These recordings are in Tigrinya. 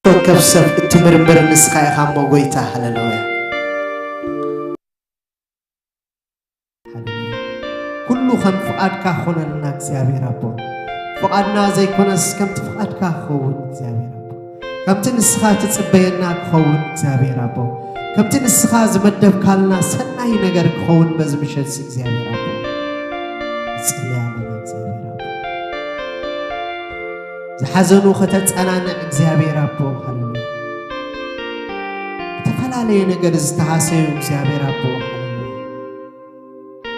ወከፍ ሰብ እትምርምር ንስኻ ኢኻ እሞ ጎይታ። ሃሌሉያ። ኩሉ ከም ፍቓድካ ክኾነልና እግዚኣብሔር ኣቦ። ፍቓድና ዘይኮነስ ከምቲ ፍቓድካ ክኸውን እግዚኣብሔር ኣቦ። ከምቲ ንስኻ ትጽበየና ክኸውን እግዚኣብሔር ኣቦ። ከምቲ ንስኻ ዝመደብካልና ሰናይ ነገር ክኸውን በዚ ምሸት እግዚኣብሔር ኣቦ። ንጽሊ ኣለና እግዚኣብሔር ኣቦ። ዝሓዘኑ ከተጸናንዕ እግዚኣብሔር ኣቦ። ሃሌሉያ። ዝተፈላለየ ነገር ዝተሃሰዩ እግዚኣብሔር ኣቦ። ሃሌሉያ።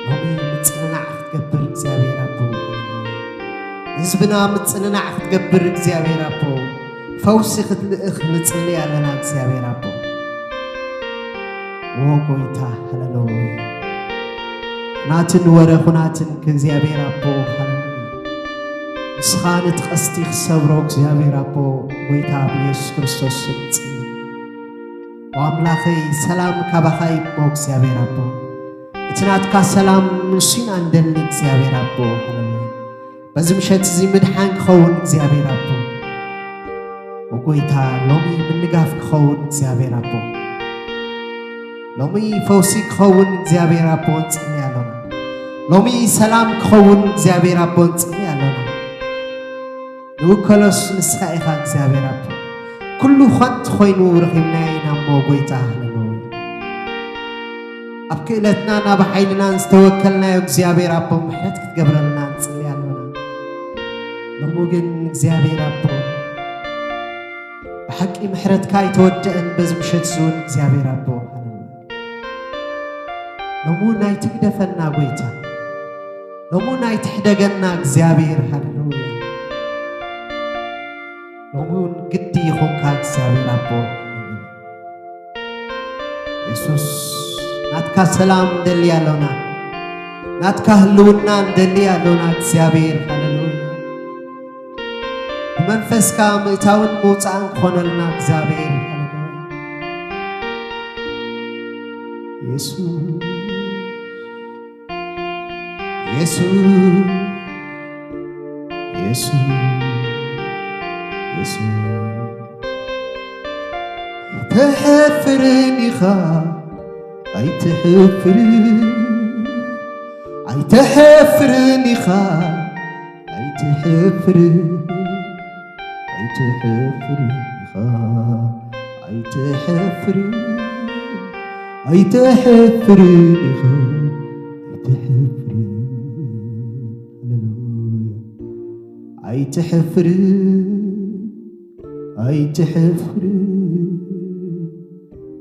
ሎሚ ምጽንናዕ ክትገብር እግዚኣብሔር ኣቦ። ህዝብና ምጽንናዕ ክትገብር እግዚኣብሔር ኣቦ። ፈውሲ ክትልእኽ ንጽሊ ኣለና እግዚኣብሔር ኣቦ። ኦ ጎይታ፣ ሃሌሉያ። ናትን ወረ ኩናትን እግዚኣብሔር ኣቦ፣ ሃሌሉያ። ንስኻ ነቲ ቀስቲ ክሰብሮ እግዚኣብሔር ኣቦ፣ ጎይታ ብየሱስ ክርስቶስ ስም ጽሊ። ኦ ኣምላኸይ፣ ሰላም ካባኻ ይሞ እግዚኣብሔር ኣቦ። እቲ ናትካ ሰላም ንሱ ኢና እንደሊ እግዚኣብሔር ኣቦ። ሃሌሉያ። በዚ ምሸት እዚ ምድሓን ክኸውን እግዚኣብሔር ኣቦ። ኦ ጎይታ፣ ሎሚ ምንጋፍ ክኸውን እግዚኣብሔር ኣቦ። ሎሚ ፈውሲ ክኸውን እግዚኣብሔር ኣቦ ንጽሊ ኣሎና። ሎሚ ሰላም ክኸውን እግዚኣብሔር ኣቦ ንጽሊ ኣሎና። ንውከሎስ ንስኻ ኢኻ እግዚኣብሔር ኣቦ። ኩሉ ኸንቱ ኾይኑ ረኺብናዮ ኢና እሞ ጎይታ፣ ሃሌሉያ። ኣብ ክእለትናን ኣብ ሓይልናን ዝተወከልናዮ እግዚኣብሔር ኣቦ ምሕረት ክትገብረልና ንጽሊ ኣሎና። ሎሚ ግን እግዚኣብሔር ኣቦ ብሓቂ ምሕረትካ ኣይተወደአን በዚ ምሸት እዚ እውን እግዚኣብሔር ኣቦ፣ ሃሌሉያ። ሎሚ እውን ኣይትግደፈና ጎይታ። ሎሚ እውን ኣይትሕደገና እግዚኣብሔር፣ ሃሌሉያ። ሎሚ እውን ግዲ ይኹንካ እግዚኣብሔር ኣቦ። የሱስ፣ ናትካ ሰላም ንደሊ ኣሎና። ናትካ ህልውና ንደሊ ኣሎና እግዚኣብሔር፣ ሃሌሉያ። ብመንፈስካ ምእታውን ምውጻእን ክኾነልና እግዚኣብሔር፣ ሃሌሉያ። የሱስ፣ የሱስ፣ የሱስ፣ የሱስ። ኣይትሕፍርን ኢኻ፣ ኣይትሕፍርን፣ ኣይትሕፍርን ኢኻ፣ ኣይትሕፍርን፣ ኣይትሕፍርን ኢኻ፣ ኣይትሕፍርን፣ ኣይትሕፍርን ኢኻ፣ ኣይትሕፍርን። ሃሌሉያ። ኣይትሕፍርን፣ ኣይትሕፍርን፣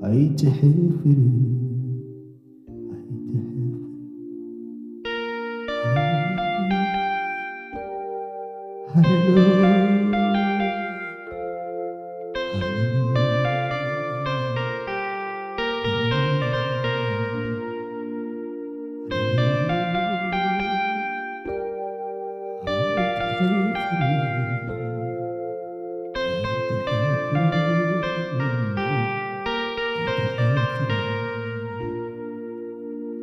ኣይትሕፍርን፣ ኣይትሕፍርን። ሃሌሉያ።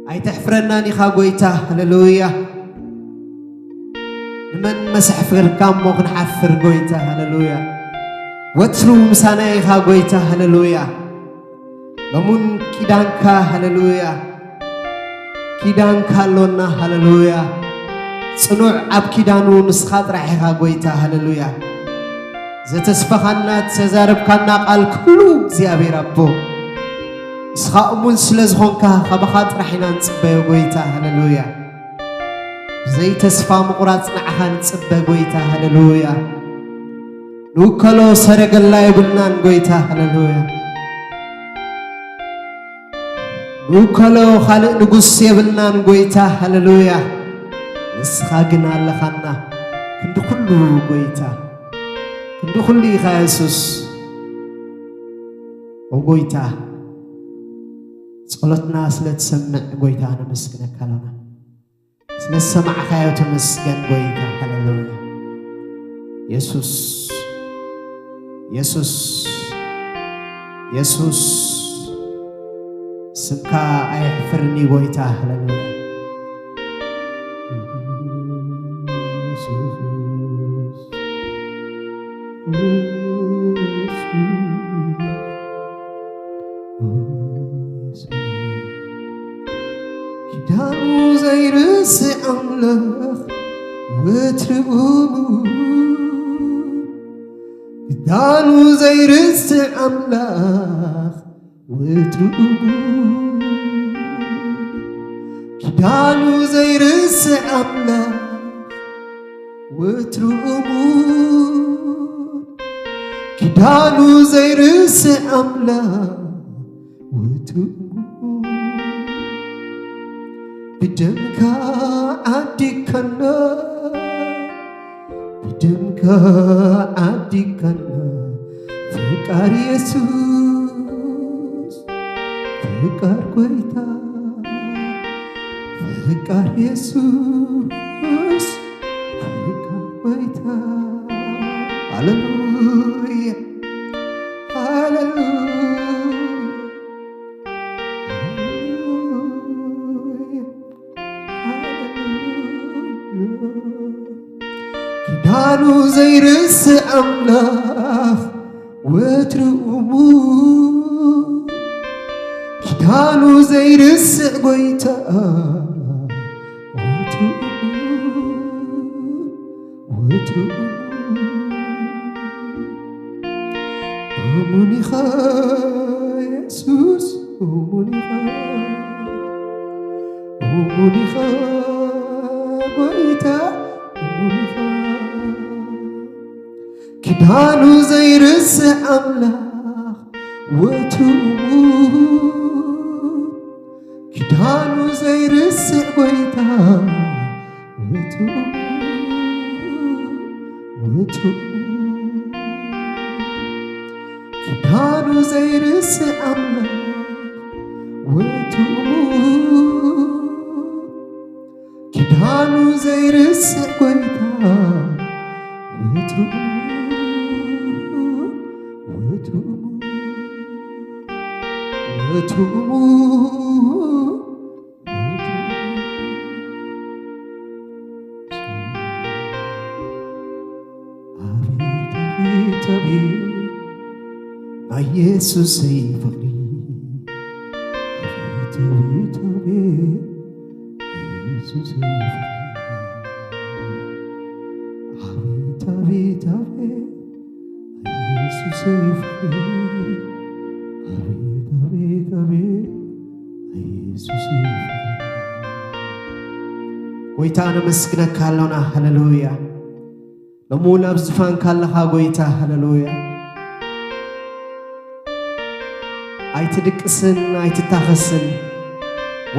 ኣይተሕፍረናን ኢኻ ጎይታ፣ ሃሌሉያ። ንመን መሰሕፍርካ እሞ ክንሓፍር ጎይታ፣ ሃሌሉያ። ወትሩ ምሳና ኢኻ ጎይታ፣ ሃሌሉያ። ሎሙን ኪዳንካ፣ ሃሌሉያ፣ ኪዳንካ ኣሎና፣ ሃሌሉያ። ጽኑዕ ኣብ ኪዳኑ ንስኻ ጥራሕ ኢኻ ጎይታ፣ ሃሌሉያ። ዘተስፋኻና፣ ዝተዛረብካና ቃል ኩሉ እግዚኣብሔር ኣቦ፣ ንስኻ እሙን ስለ ዝኾንካ፣ ካባኻ ጥራሕ ኢና ንጽበዮ ጎይታ፣ ሃሌሉያ። ብዘይ ተስፋ ምቑራጽ ንዓኻ ንጽበ ጎይታ፣ ሃሌሉያ። ንውከሎ ሰረገላ የብልናን ጎይታ፣ ሃሌሉያ። ንውከሎ ካልእ ንጉስ የብልናን ጎይታ፣ ሃሌሉያ። ንስኻ ግን ኣለኻና፣ ክንዲ ኩሉ ጎይታ፣ ክንዲ ኩሉ ኢኻ የሱስ። ኦ ጎይታ፣ ጸሎትና ስለ ትሰምዕ ጎይታ ነመስግነካ ኣለና። ስለ ዝሰማዕካዮ ተመስገን ጎይታ፣ ሃሌሉያ። የሱስ፣ የሱስ፣ የሱስ፣ ስምካ ኣየሕፍርኒ ጎይታ፣ ሃሌሉያ። ርእሲ ኣምላኽ ወትሩ እሙን፣ ኪዳኑ ዘይርስዕ ኣምላኽ ወትሩ እሙን፣ ኪዳኑ ዘይርስዕ ኣምላኽ ወትሩ እሙን፣ ኪዳኑ ዘይርስዕ ኣምላኽ ወትሩ እሙን። ብደምካ ዓዲግካና፣ ብደምካ ዓዲግካና፣ ፈቃር የሱስ፣ ፈቃር ጎይታ፣ ፈቃር የሱስ፣ ፈቃር ጎይታ። ሃሌሉያ፣ ሃሌሉያ፣ ሃሌሉያ። ኪዳኑ ዘይርስዕ ኣምላኽ ወትሩ እሙን፣ ኪዳኑ ዘይርስዕ ጎይታ ወትሩ እሙን፣ ወትሩ እሙን። እሙን ኢኻ የሱስ፣ እሙን ኢኻ፣ እሙን ኢኻ ጎይታ፣ እሙን ኢኻ። ኪዳኑ ዘይርስዕ ኣምላኽ ወትሩ እሙን፣ ኪዳኑ ዘይርስዕ ጎይታ ወትሩ፣ ወትሩ። ኪዳኑ ዘይርስዕ ኣምላኽ ወትሩ፣ ኪዳኑ ዘይርስዕ ጎይታ ወትሩ፣ ወትሩ፣ ወትሩ። ኣቤት፣ ኣቤት፣ ኣቤት፣ ናይ የሱሰይ ፍቕሪ። ኣቤት፣ ኣቤት፣ ኣቤት፣ የሱሰይ ፍቕሪ። ኣቤት፣ ኣቤት፣ ኣቤት፣ ናይ የሱሰይ ፍቕሪ። ኣቤት፣ ኣቤት፣ ኣቤት፣ ናይ የሱሰይ ፍቕሪ። ጎይታ ነመስግነካ ኣሎና። ሃሌሉያ። ሎሚ እውን ኣብ ዝፋንካ ኣለኻ ጎይታ። ሃሌሉያ። ኣይትድቅስን ኣይትታኸስን፣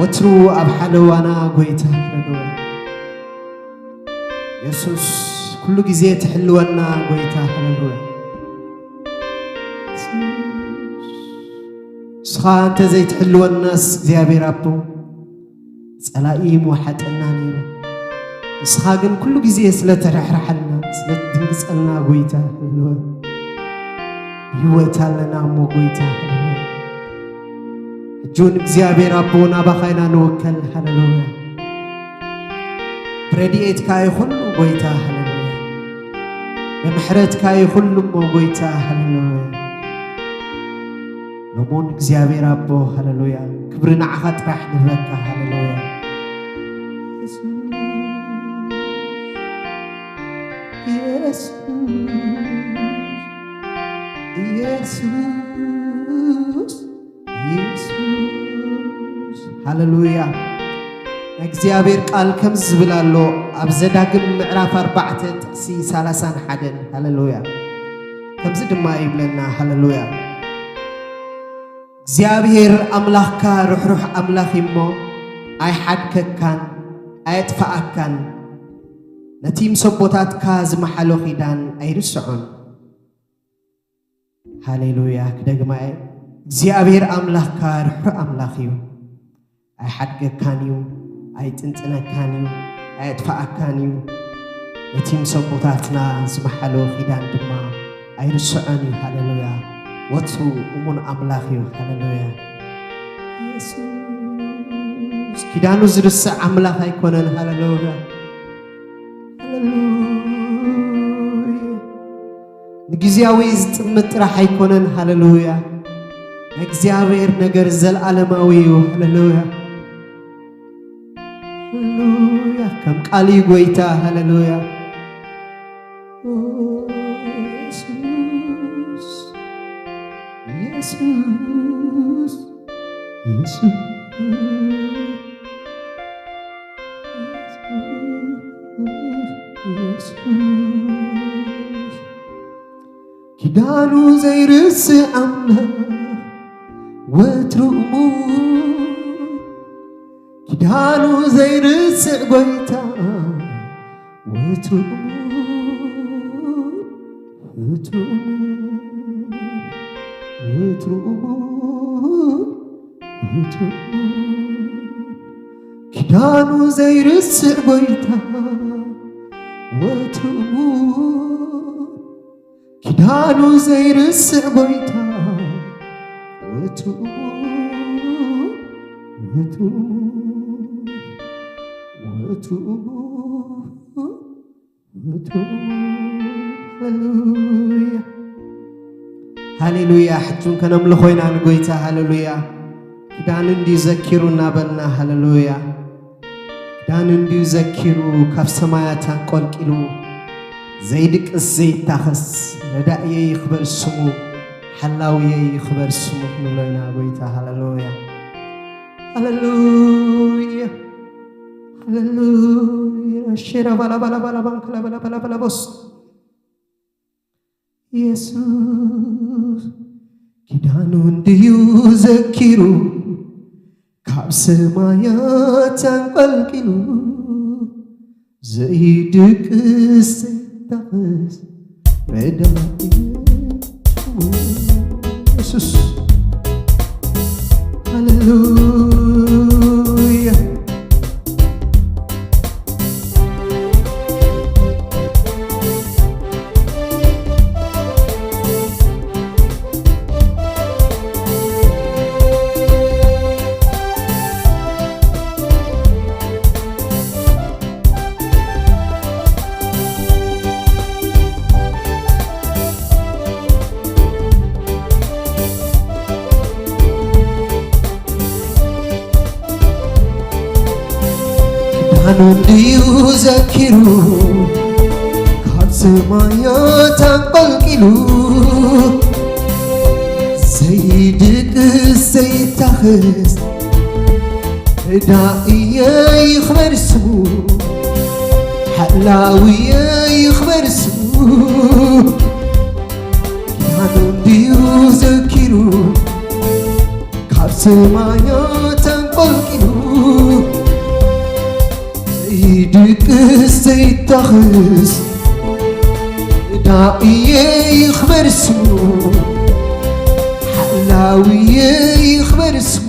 ወትሩ ኣብ ሓለዋና ጎይታ። ሃሌሉያ። የሱስ፣ ኩሉ ግዜ ትሕልወና ጎይታ። ሃሌሉያ። ንስኻ እንተ ዘይትሕልወናስ እግዚኣብሔር ኣቦ፣ ጸላኢ ምወሓጠና ነይሩ። ንስኻ ግን ኩሉ ግዜ ስለ ትርሕርሓልና፣ ስለ ትድንግጸልና ጎይታ፣ ሃሌሉያ። ብህይወት ኣለና እሞ ጎይታ፣ ሃሌሉያ። ሕጂ እውን እግዚኣብሔር ኣቦ ናባኻ ኢና ንውከል፣ ሃሌሉያ። ብረድኤትካ እዩ ኩሉ ጎይታ፣ ሃሌሉያ። ብምሕረትካ እዩ ኩሉ እሞ ጎይታ፣ ሃሌሉያ። ሎሞን እግዚኣብሔር ኣቦ፣ ሃሌሉያ። ክብሪ ንዓኻ ጥራሕ ንህበካ፣ ሃሌሉያ። የሱስ፣ የሱስ፣ የሱስ፣ የሱስ፣ ሃሌሉያ። ናይ እግዚኣብሔር ቃል ከምዚ ዝብል ኣሎ፣ ኣብ ዘዳግም ምዕራፍ ኣርባዕተ ጥቕሲ ሰላሳን ሓደን፣ ሃሌሉያ። ከምዚ ድማ ይብለና፣ ሃሌሉያ። እግዚኣብሔር ኣምላኽካ ርሕሩሕ ኣምላኽ እዩ እሞ፣ ኣይሓድገካን፣ ኣየጥፍኣካን፣ ነቲ ምስ ኣቦታትካ ዝመሓሎ ኪዳን ኣይርስዖን። ሃሌሉያ። ክደግማ እየ። እግዚኣብሔር ኣምላኽካ ርሕሩሕ ኣምላኽ እዩ። ኣይሓድገካን እዩ፣ ኣይጥንጥነካን እዩ፣ ኣየጥፍኣካን እዩ። ነቲ ምስ ኣቦታትና ዝመሓሎ ኪዳን ድማ ኣይርስዖን እዩ። ሃሌሉያ። ወትሩ እሙን ኣምላኽ እዩ። ሃሌሉያ። የሱስ ኪዳኑ ዝርስዕ ኣምላኽ ኣይኮነን። ሃሌሉያ። ሃሌሉያ። ንግዜያዊ ዝጥምት ጥራሕ ኣይኮነን። ሃሌሉያ። ናይ እግዚኣብሔር ነገር ዘለኣለማዊ እዩ። ሃሌሉያ። ሃሌሉያ። ከም ቃል እዩ ጎይታ። ሃሌሉያ። ኦ፣ ኢየሱስ፣ ኢየሱስ፣ ኢየሱስ፣ ኢየሱስ። ኪዳኑ ዘይርስዕ ኣምላኽ ወትሩ እሙን፣ ኪዳኑ ዘይርስዕ ጎይታ ወትሩ እሙን፣ ወትሩ እሙን፣ ወትሩ እሙን፣ ወትሩ እሙን። ኪዳኑ ዘይርስዕ ጎይታ ወትሩ እሙን፣ ኪዳኑ ዘይርስዕ ጎይታ ወትሩ፣ ወትሩ፣ ወትሩ፣ ወትሩ። ሃሌሉያ፣ ሃሌሉያ። ሕጂ እውን ከነምልኾ ኢና ንጎይታ። ሃሌሉያ። ኪዳኑ እንድዩ ዘኪሩ እናበልና። ሃሌሉያ። ኪዳኑ እንድዩ ዘኪሩ፣ ካብ ሰማያት ኣንቆልቂሉ፣ ዘይድቅስ ዘይታኸስ፣ ረዳእየይ ይኽበር ስሙ፣ ሓላውየይ ይኽበር ስሙ ክንብሎ ኢና ጎይታ። ሃሌሉያ፣ ሃሌሉያ፣ ሃሌሉያ። ሼራ ባላ ባላ ባላ ባንክላ ባላ ባላ ባላ ቦስ ኢየሱስ ኪዳኑ እንድዩ ዘኪሩ፣ ካብ ሰማያት ኣንቀልቂሉ፣ ዘይድቅስ ዘይታኸስ ረዳኢ ኢየሱስ። ሃሌሉያ። ኪዳኑ እንድዩ ዘኪሩ፣ ካብ ሰማያት ኣንቀልቂሉ፣ ዘይድቅስ ዘይታኸስ ረዳእየ ይኽበር ስሙ፣ ሓላውየ ይኽበር ስሙ። ኪዳኑ እንድዩ ዘኪሩ፣ ካብ ሰማያት ኣንቆልቂሉ፣ ዘይድቅስ ዘይታኸስ ረዳእየ ይኽበር ስሙ፣ ሓላውየ ይኽበር ስሙ።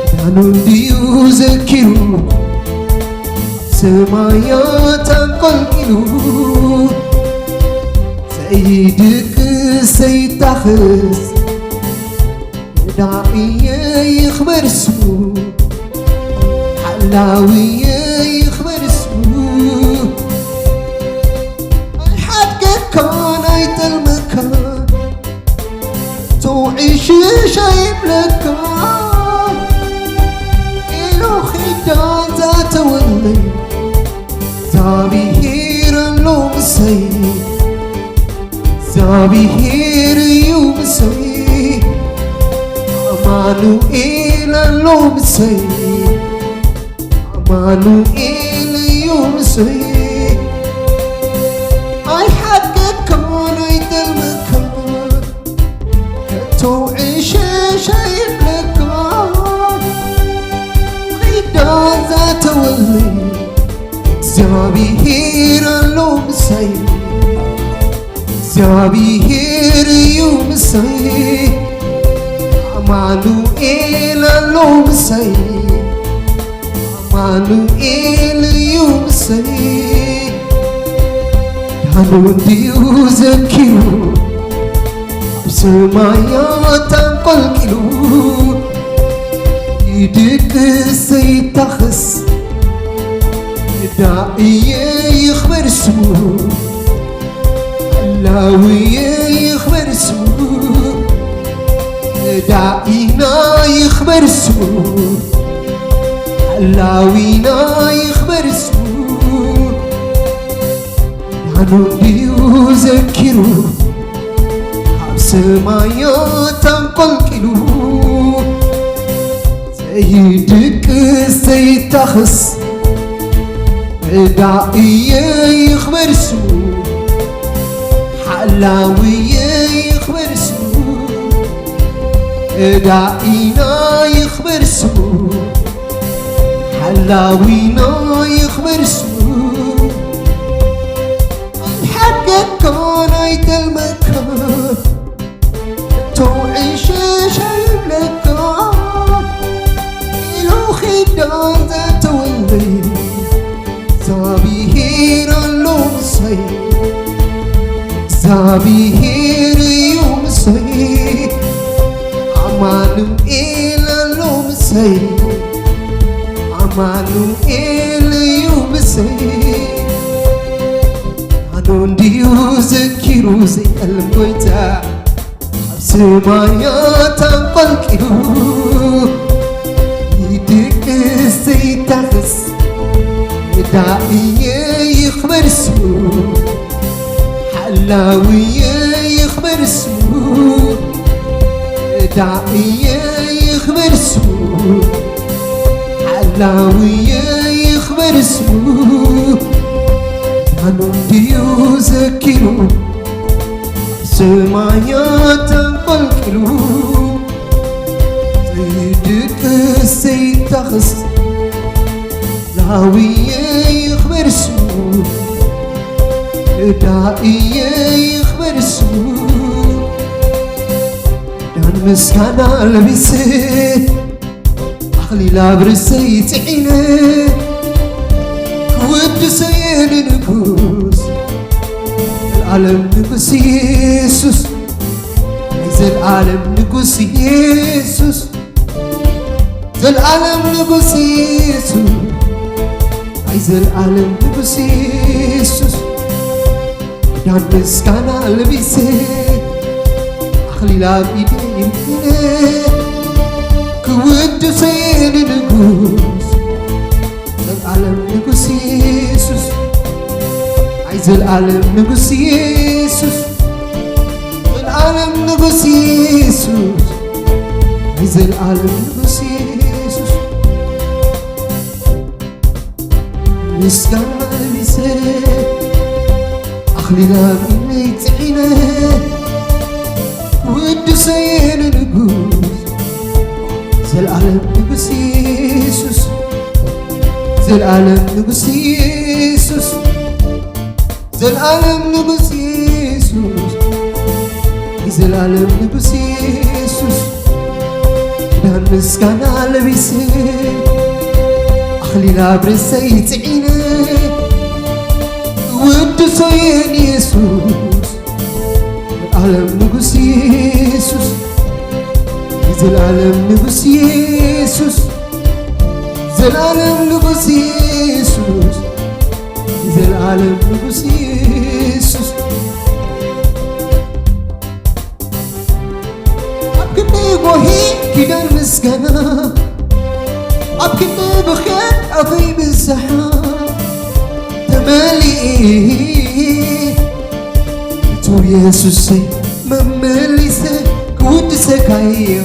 ኪዳኑ እንድዩ ዘኪሩ፣ ሰማያት ኣንቆልቂሉ፣ ዘይድቅስ ዘይታኸስ ረዳእየ ይኽበር ስሙ፣ ሓላውየ ይኽበር ስሙ። ኣይሓድገካን ኣይጠልመካን፣ ተውዒሽሽ ኣይብለካን፣ ኢሉ ኪዳን ዝኣተወለይ እግዚኣብሔር ኣሎ ምሰይ፣ እግዚኣብሔር እዩ ምሰይ፣ ኣማኑኤል ኣሎ ምሰይ፣ ኣማኑኤል እዩ ምሰይ። ኣይሓድገካን ኣይጠልመካን፣ ከቶ ዕሸሽ ኣይብለካን፣ ኪዳን ዝኣተወለይ እግዚኣብሔር ኣሎ ምሰይ፣ እግዚኣብሔር እዩ ምሰይ፣ ኣማኑኤል ኣሎ ምሰይ፣ ኣማኑኤል እዩ ምሰይ። ኪዳኑ እንድዩ ዘኪሩ፣ ኣብ ሰማያት ኣንቆልቂሉ፣ ይድቅስ ዘይታኸስ ረዳእየ ይኽበር ስሙ፣ ሓላውየ ይኽበር ስሙ፣ ረዳኢና ይኽበር ስሙ። ላዊና ይኽበር ስሙ፣ ዳኑ እንድዩ ዘኪሩ፣ ካብ ሰማያት ኣንቆልቂሉ። ዘይድቅስ ዘይታኽስ፣ ረዳኢየ ይኽበር ስሙ፣ ሓላዊየ ይኽበር ስሙ፣ ረዳኢና ይኽበር ስሙ፣ ሓላዊና ይኽበር ስሙ። ኣይሓድገካን ኣይጠልመካን፣ እቶ ዕሸሽ ኣይብለካን፣ ኢሉ ኺዳን ዘእተወለይ፣ እግዚኣብሄር ኣሎ ምሳይ፣ እግዚኣብሄር እዩ ምሳይ፣ ኣማኑኤል ኣሎ ምሳይ፣ ኣማኑኤል እዩ ምሳይ። ኣነ እንድዩ ዘኪሩ ዘይጠልም ጎይታ፣ ኣብ ሰማያት ኣንቆልቂሉ፣ ይድቅስ ዘይታኽስ፣ ረዳኢየ ይኽበር ስሙ፣ ሓላዊየ ይኽበር ስሙ፣ ረዳኢየ ይኽበር ስሙ፣ ሓላዊየ ይኽበር ስሙ። ኣነ እንድዩ ዘኪሩ፣ ሰማያት ኣንቆልቂሉ፣ ዘይድቅስ ዘይታኽስ፣ ላዊየ ይኽበር ስሙ፣ ረዳኢየ ይኽበር ስሙ። ዳን ምስጋና ለቢሰ፣ ኣኽሊል ኣብ ርእሰይ ጽዒነ፣ ክውድሰ እየ ንንጉስ፣ ዘልኣለም ንጉስ የሱስ፣ ናይ ዘልኣለም ንጉስ የሱስ፣ ዘልኣለም ንጉስ የሱስ፣ ናይ ዘልኣለም ንጉስ የሱስ። ዳን ምስጋና ለቢሰ፣ ኣኽሊል ኣብ ኢደይ ሒዘ፣ ክውድሰ እየ ንንጉስ፣ ዘልኣለም ንጉስ የሱስ፣ ናይ ዘልኣለም ንጉስ የሱስ፣ ዘልኣለም ንጉስ የሱስ፣ ናይ ዘልኣለም ንጉስ የሱስ። ምስጋና ለቢሰ፣ ኣኽሊል ኣብ ኢደይ ጽዒነ፣ ክውድሰ እየ ንንጉስ፣ ዘልኣለም ንጉስ የሱስ፣ ዘልኣለም ንጉስ የሱስ፣ ዘልኣለም ንጉስ የሱስ፣ ዘልኣለም ንጉስ የሱስ። ዳን ምስጋና ለቢሰ፣ ኣኽሊል ኣብ ርእሰይ ጽዒነ፣ ክውድሰ እየ ንየሱስ፣ ዘልኣለም ንጉስ የሱስ፣ ዘልኣለም ንጉስ የሱስ፣ ዘልኣለም ንጉስ የሱስ፣ ዘልኣለም ንጉስ የሱስ። ኣብ ክንዲ ጎሂ ኪዳን ምስጋና፣ ኣብ ክንዲ ብኽያት ኣፈይ ብዝሓ ተመሊኤ፣ እቱ የሱሰይ መመሊሰ ክውድሰካዮ፣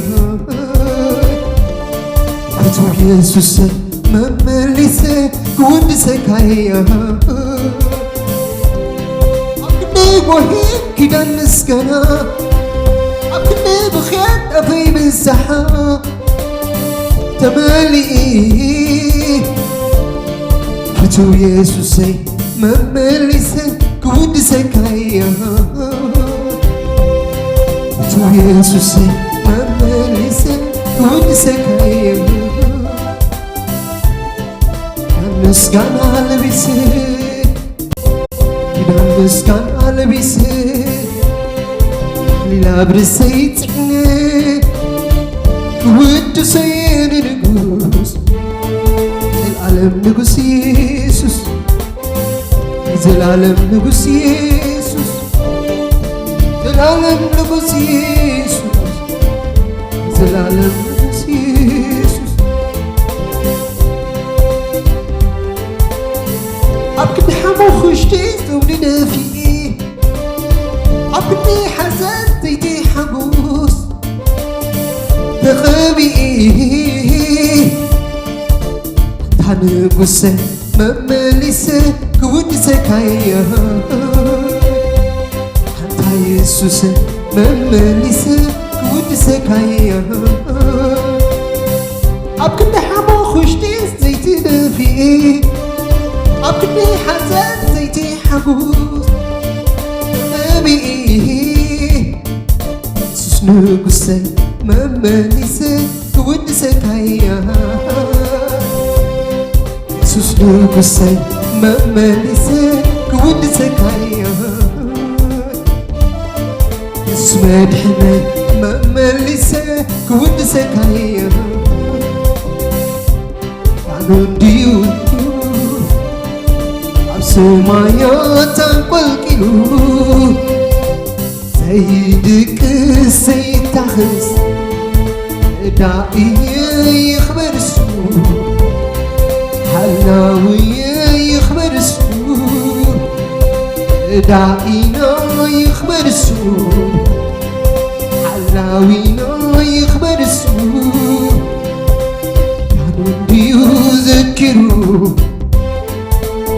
እቱ የሱሰይ መመሊሰ ክውድሰካዮ። ኣብ ክንዲ ጎሂ ኪዳን ምስጋና፣ ኣብ ክንዲ ብኽያት ኣፈይ ብዝሓ ተመሊኤ፣ እቱ የሱሰይ መመሊሰ ክውድሰካዮ፣ እቱ የሱሰይ መመሊሰ ክውድሰካዮ። ምስጋና ለቢሰ፣ ኪዳን ምስጋና ለቢሰ፣ ኣኽሊል ኣብ ርእሰይ ጽዒነ፣ ክውድሰ እየ ንንጉስ፣ ዘልኣለም ንጉስ የሱስ፣ ዘልኣለም ንጉስ የሱስ፣ ዘልኣለም ንጉስ የሱስ፣ ዘልኣለም ንጉስ የሱስ። እምቢ ኣንታ ንጉሰ መመሊሰ ክውድሰካዮ። ኣንታ የሱስ መመሊሰ ክውድሰካዮ። ኣብ ክንዲ ሓሞኹሽ ድዩ ዘይትደፊ፣ ኣብ ክንዲ ሓዘን ዘይትሓጉስ። እምቢ የሱስ ንጉሰይ መመሊሰ ክውድሰካዮ። የሱስ ንጉሰይ መመሊሰ ክውድሰካዮ። የሱስ መድሕነይ መመሊሰ ክውድሰካዮ። ቃሉ እንድዩ ኣብ ሰማያት ኣንቆልቂሉ ዘይድቅስ ዘይታኽስ ዳኢየ ይኽበር ስሙ፣ ሓላውየ ይኽበር ስሙ፣ ዳኢና ይኽበር ስሙ፣ ሓላዊና ይኽበር ስሙ። ዳኑ እንድዩ ዘኪሩ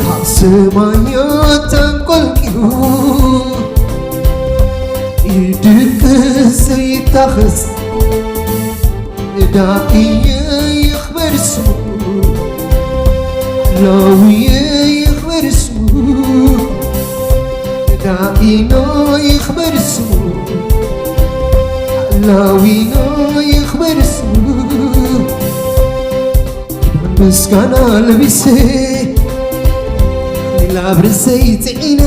ካብ ሰማያት ኣንቆልቂሉ ይድቅስ ዘይታኽስ ዳኢየ ይኽበር ስሙ፣ ሓላውየ ይኽበር ስሙ፣ ዳኢና ይኽበር ስሙ፣ ሓላዊና ይኽበር ስሙ። ምስጋና ለቢሰ ላብ ርእሰይ ጽዒነ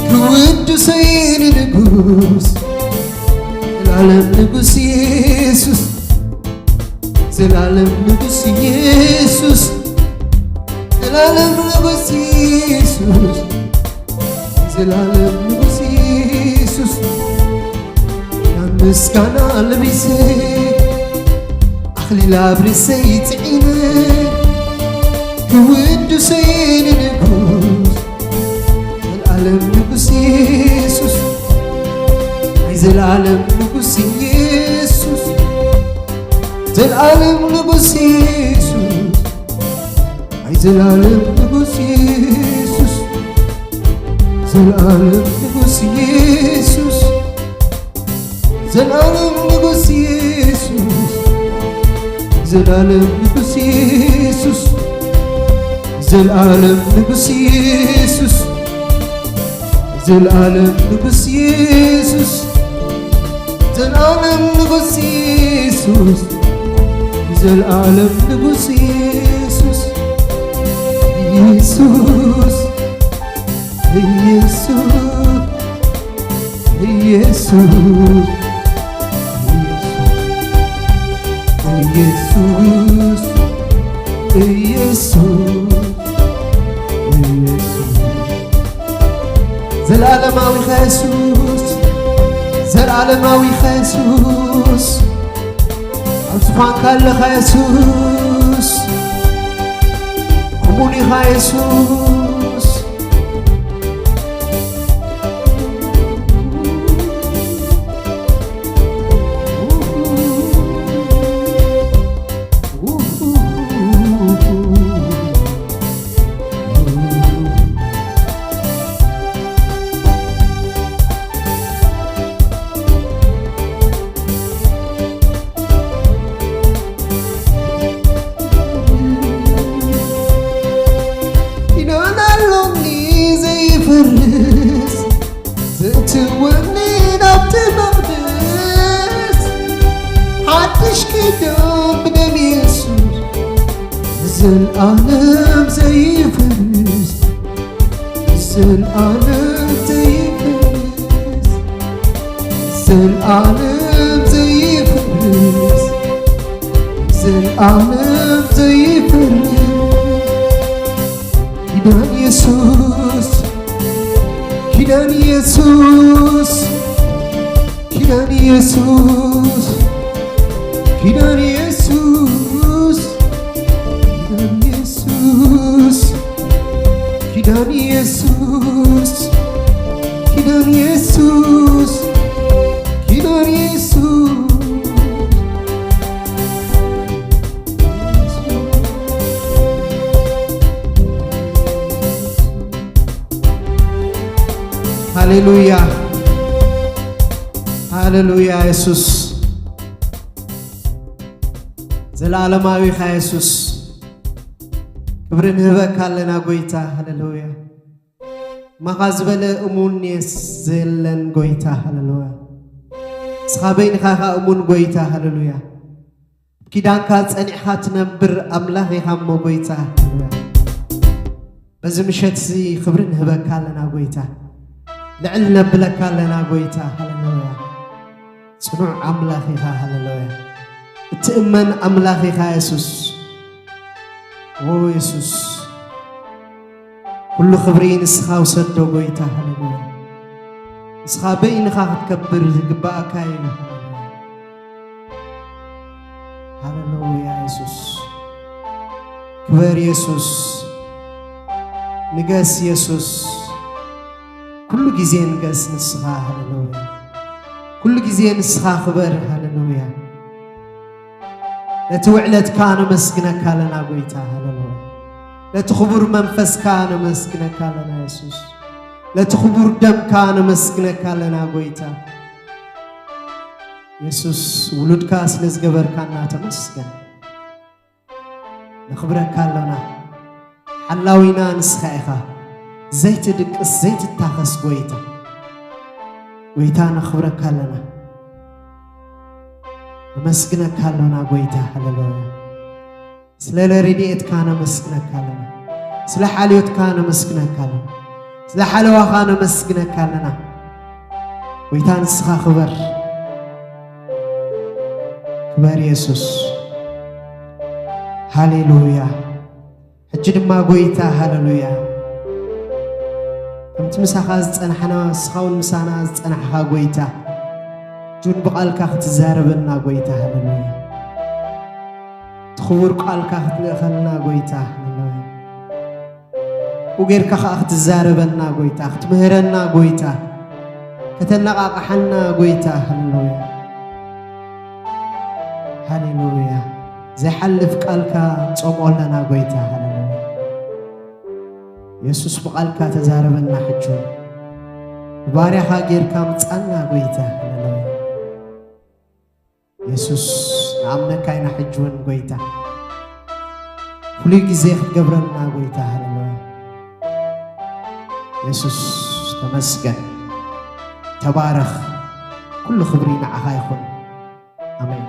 ክውድሰይ ንንጉስ ዘላለም ንጉስ የሱስ፣ ዘላለም ንጉስ የሱስ፣ ዘላለም ንጉስ የሱስ፣ ዘላለም ንጉስ የሱስ። ናብ ምስጋና ለቢሰ ኣኽሊል ኣብ ርእሰይ ጽዒነ ክውድሰይ ንንጉስ ዘላለም ንጉስ የሱስ፣ ናይ ዘላለም ንጉስ የሱስ፣ ዘላለም ንጉስ የሱስ፣ ናይ ዘላለም ንጉስ የሱስ፣ ዘላለም ንጉስ የሱስ፣ ዘላለም ንጉስ የሱስ፣ ዘላለም ንጉስ የሱስ፣ ዘላለም ንጉስ የሱስ፣ ዘላለም ንጉስ የሱስ፣ ዘላለም ንጉስ የሱስ፣ ዘላለም ንጉስ የሱስ፣ የሱስ፣ የሱስ፣ የሱስ፣ የሱስ፣ የሱስ፣ የሱስ። ዘላለማዊኻ የሱስ፣ ዘላለማዊኻ የሱስ፣ ኣብ ዝፋንካ ኣለኻ የሱስ፣ እሙን ኢኻ የሱስ። ኪዳን ኣሎኒ ዘይፈርስ፣ ዘእትወኒ ናብቲ መቕደስ፣ ሓድሽ ኪዳን ብደም የሱስ፣ ንዘልኣለም ዘይፈርስ፣ ንዘልኣለም ዘይፈርስ፣ ንዘልኣለም ዘይፈርስ፣ ንዘልኣለም ዘይፈርስ። ኪዳን የሱስ፣ ኪዳን የሱስ፣ ኪዳን የሱስ፣ ኪዳን የሱስ፣ ኪዳን የሱስ፣ ኪዳን የሱስ፣ ኪዳን የሱስ፣ ኪዳን የሱስ። ሃሌሉያ፣ ሃሌሉያ። የሱስ፣ ዘላለማዊ ኢኻ የሱስ። ክብሪ ንህበካ ኣለና ጎይታ። ሃሌሉያ። ማኻ ዝበለ እሙን የስ ዘለን ጎይታ። ሃሌሉያ። ንስኻ በይንኻ ኢኻ እሙን ጎይታ። ሃሌሉያ። ኪዳንካ ጸኒዕኻ ትነብር ኣምላኽ ኢኻ እሞ ጎይታ። ሃሌሉያ። በዚ ምሸት እዚ ክብሪ ንህበካ ኣለና ጎይታ። ልዕል ነብለካ ኣለና ጎይታ። ሃሌሉያ። ጽኑዕ ኣምላኽ ኢኻ። ሃሌሉያ። እትእመን ኣምላኽ ኢኻ የሱስ። ኦ የሱስ፣ ኩሉ ክብሪ ንስኻ ውሰዶ ጎይታ። ሃሌሉያ። ንስኻ በይንኻ ክትከብር ዝግባኣካ እዩ። ሃሌሉያ የሱስ። ክበር የሱስ። ንገስ የሱስ። ኩሉ ግዜ ንገስ ንስኻ። ሃሌሉያ። ኩሉ ግዜ ንስኻ ክበር። ሃሌሉያ። ነቲ ውዕለትካ ነመስግነካ ኣለና ጎይታ። ሃሌሉያ። ነቲ ክቡር መንፈስካ ነመስግነካ ኣለና የሱስ። ነቲ ክቡር ደምካ ነመስግነካ ኣለና ጎይታ። የሱስ፣ ውሉድካ ስለ ዝገበርካና ተመስገን። ነኽብረካ ኣሎና። ሓላዊና ንስኻ ኢኻ። ዘይትድቅስ፣ ዘይትታኸስ ጎይታ። ጎይታ፣ ነኽብረካ ኣለና። ነመስግነካ ኣሎና ጎይታ። ሃሌሉያ። ስለ ረድኤትካ ነመስግነካ ኣለና። ስለ ሓልዮትካ ነመስግነካ ኣለና። ስለ ሓለዋኻ ነመስግነካ ኣለና። ጎይታ፣ ንስኻ ክበር። ክበር የሱስ። ሃሌሉያ። ሕጂ ድማ ጎይታ፣ ሃሌሉያ፣ ከምቲ ምሳኻ ዝጸናሕና፣ ንስኻ እውን ምሳና ዝጸናሕኻ ጎይታ፣ ሕጂ እውን ብቓልካ ክትዛረበና ጎይታ፣ ሃሌሉያ፣ እቲ ክቡር ቃልካ ክትልእኸልና ጎይታ፣ ሃሌሉያ፣ ብኡ ጌርካ ኸኣ ክትዛረበና ጎይታ፣ ክትምህረና ጎይታ፣ ከተነቓቕሓና ጎይታ፣ ሃሌሉያ። ሃሌሉያ። ዘይሓልፍ ቃልካ ንጾምኦ ኣለና ጎይታ። ሃሌሉያ። የሱስ፣ ብቓልካ ተዛረበና ሕጂ። ብባርያኻ ጌርካ ምጻና ጎይታ። ሃሌሉያ። የሱስ፣ ንኣምነካ ኢና ሕጂ እውን ጎይታ። ፍሉይ ግዜ ክትገብረልና ጎይታ። ሃሌሉያ። የሱስ፣ ተመስገን። ተባረኽ። ኩሉ ክብሪ ንዓኻ ይኹን። ኣሜን።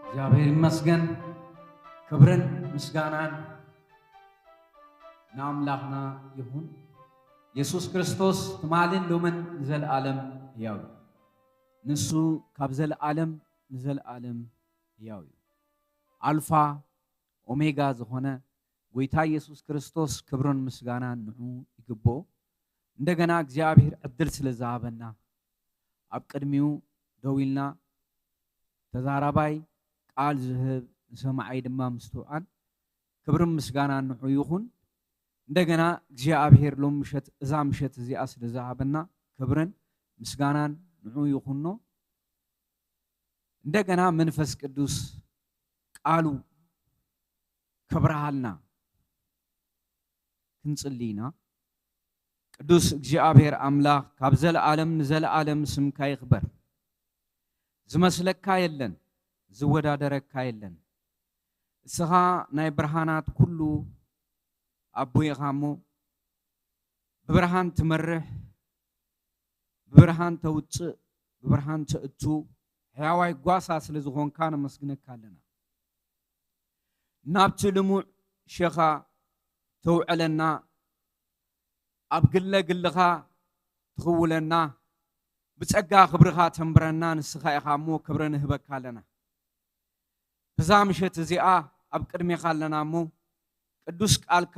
እግዚኣብሔር ይመስገን። ክብርን ምስጋናን ንኣምላኽና ይኹን። የሱስ ክርስቶስ ትማልን ሎምን ንዘለኣለም ሕያው እዩ። ንሱ ካብ ዘለኣለም ንዘለኣለም ሕያው እዩ። ኣልፋ ኦሜጋ ዝኾነ ጎይታ የሱስ ክርስቶስ ክብርን ምስጋናን ንዑ ይግብኦ። እንደገና እግዚኣብሔር ዕድል ስለ ዝሃበና፣ ኣብ ቅድሚኡ ደው ኢልና፣ ተዛራባይ ቃል ዝህብ ንሰማዓይ ድማ ምስትውዓል ክብርን ምስጋናን ንዑ ይኹን። እንደገና እግዚኣብሔር ሎም ምሸት፣ እዛ ምሸት እዚኣ ስለ ዝሃበና ክብርን ምስጋናን ንዑ ይኹኖ። እንደገና መንፈስ ቅዱስ ቃሉ ከብርሃልና ክንጽሊ ኢና። ቅዱስ እግዚኣብሔር ኣምላኽ፣ ካብ ዘለኣለም ንዘለኣለም ስምካ ይኽበር። ዝመስለካ የለን፣ ዝወዳደረካ የለን። እስኻ ናይ ብርሃናት ኩሉ ኣቦ ኢኻ እሞ፣ ብብርሃን ትመርሕ፣ ብብርሃን ተውጽእ፣ ብብርሃን ተእቱ፣ ሕያዋይ ጓሳ ስለ ዝኾንካ ነመስግነካ ኣለና። ናብቲ ልሙዕ ሸኻ ተውዕለና፣ ኣብ ግለ ግልኻ ትኽውለና፣ ብጸጋ ክብርኻ ተንብረና፣ ንስኻ ኢኻ እሞ ክብሪ ንህበካ ኣለና። ብዛ ምሸት እዚኣ ኣብ ቅድሜኻ ኣለና እሞ፣ ቅዱስ ቃልካ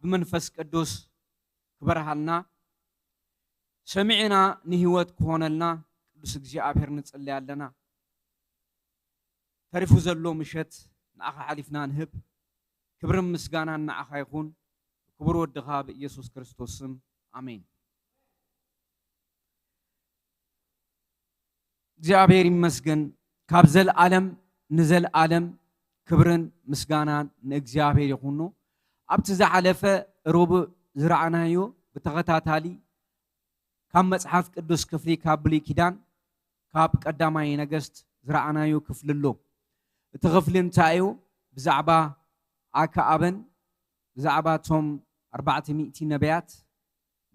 ብመንፈስ ቅዱስ ክበርሃልና፣ ሰሚዕና ንህይወት ክኾነልና ቅዱስ እግዚኣብሔር ንጽሊ ኣለና። ተሪፉ ዘሎ ምሸት ንኣኻ ሓሊፍና ንህብ። ክብርን ምስጋናን ንኣኻ ይኹን፣ ብክቡር ወድኻ ብኢየሱስ ክርስቶስ ስም፣ ኣሜን። እግዚኣብሔር ይመስገን። ካብ ዘልኣለም ንዘልኣለም ክብርን ምስጋናን ንእግዚኣብሔር ይኹኑ። ኣብቲ ዝሓለፈ ረቡዕ ዝረኣናዮ ብተኸታታሊ ካብ መጽሓፍ ቅዱስ ክፍሊ ካብ ብሉይ ኪዳን ካብ ቀዳማይ ነገስት ዝረኣናዮ ክፍሊ ኣሎ። እቲ ክፍሊ እንታይ እዩ? ብዛዕባ ኣከኣበን ብዛዕባ እቶም ኣርባዕተ ሚእቲ ነቢያት፣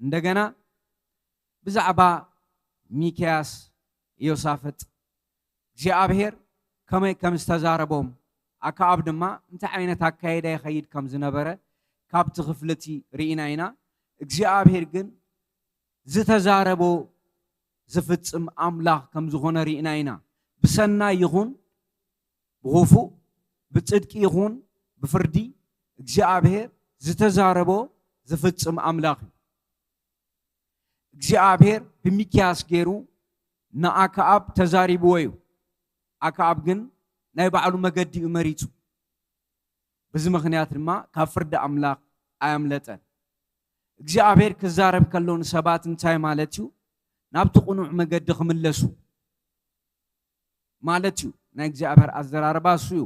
እንደገና ብዛዕባ ሚክያስ፣ ኢዮሳፍጥ፣ እግዚኣብሔር ከመይ ከም ዝተዛረቦም፣ ኣከኣብ ድማ እንታይ ዓይነት ኣካይዳ ይኸይድ ከም ዝነበረ ካብቲ ክፍልቲ ርኢና ኢና። እግዚኣብሔር ግን ዝተዛረቦ ዝፍጽም ኣምላኽ ከም ዝኾነ ርኢና ኢና። ብሰናይ ይኹን ብኽፉእ፣ ብጽድቂ ይኹን ብፍርዲ፣ እግዚኣብሔር ዝተዛረቦ ዝፍጽም ኣምላኽ እዩ። እግዚኣብሔር ብሚክያስ ገይሩ ንኣከኣብ ተዛሪብዎ እዩ። ኣከኣብ ግን ናይ ባዕሉ መገዲ እዩ መሪጹ። በዚ ምኽንያት ድማ ካብ ፍርዲ ኣምላኽ ኣየምለጠን። እግዚኣብሔር ክዛረብ ከሎ ንሰባት እንታይ ማለት እዩ? ናብቲ ቅኑዕ መገዲ ክምለሱ ማለት እዩ። ናይ እግዚኣብሔር ኣዘራርባ እሱ እዩ፣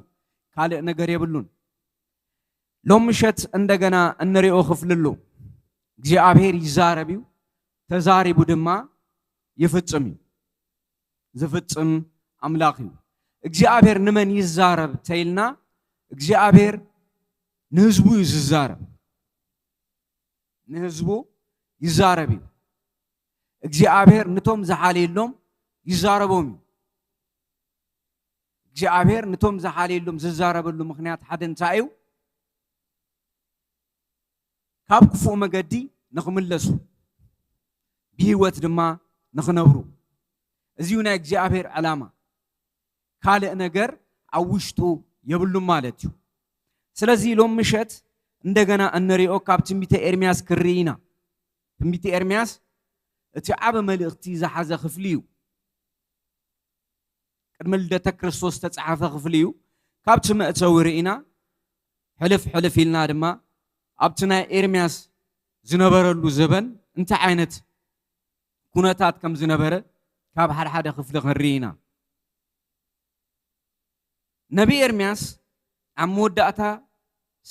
ካልእ ነገር የብሉን። ሎም ምሸት እንደገና እንሪኦ ክፍሊ ኣሎ። እግዚኣብሔር ይዛረብ እዩ፣ ተዛሪቡ ድማ ይፍጽም እዩ። ዝፍጽም ኣምላኽ እዩ። እግዚኣብሔር ንመን ይዛረብ ተይልና፣ እግዚኣብሔር ንህዝቡ እዩ ዝዛረብ። ንህዝቡ ይዛረብ እዩ። እግዚኣብሔር ንቶም ዝሓልየሎም ይዛረቦም እዩ። እግዚኣብሔር ንቶም ዝሓልየሎም ዝዛረበሉ ምኽንያት ሓደ እንታይ እዩ? ካብ ክፉእ መገዲ ንኽምለሱ፣ ብህይወት ድማ ንኽነብሩ። እዚ እዩ ናይ እግዚኣብሔር ዕላማ። ካልእ ነገር ኣብ ውሽጡ የብሉን ማለት እዩ። ስለዚ ሎም ምሸት እንደገና እንሪኦ ካብ ትንቢተ ኤርምያስ ክርኢ ኢና። ትንቢተ ኤርምያስ እቲ ዓቢ መልእኽቲ ዝሓዘ ክፍሊ እዩ። ቅድሚ ልደተ ክርስቶስ ዝተጻሕፈ ክፍሊ እዩ። ካብቲ መእተዊ ርኢና፣ ሕልፍ ሕልፍ ኢልና ድማ ኣብቲ ናይ ኤርምያስ ዝነበረሉ ዘበን እንታይ ዓይነት ኩነታት ከም ዝነበረ ካብ ሓደ ሓደ ክፍሊ ክንርኢ ኢና። ነቢ ኤርምያስ ኣብ መወዳእታ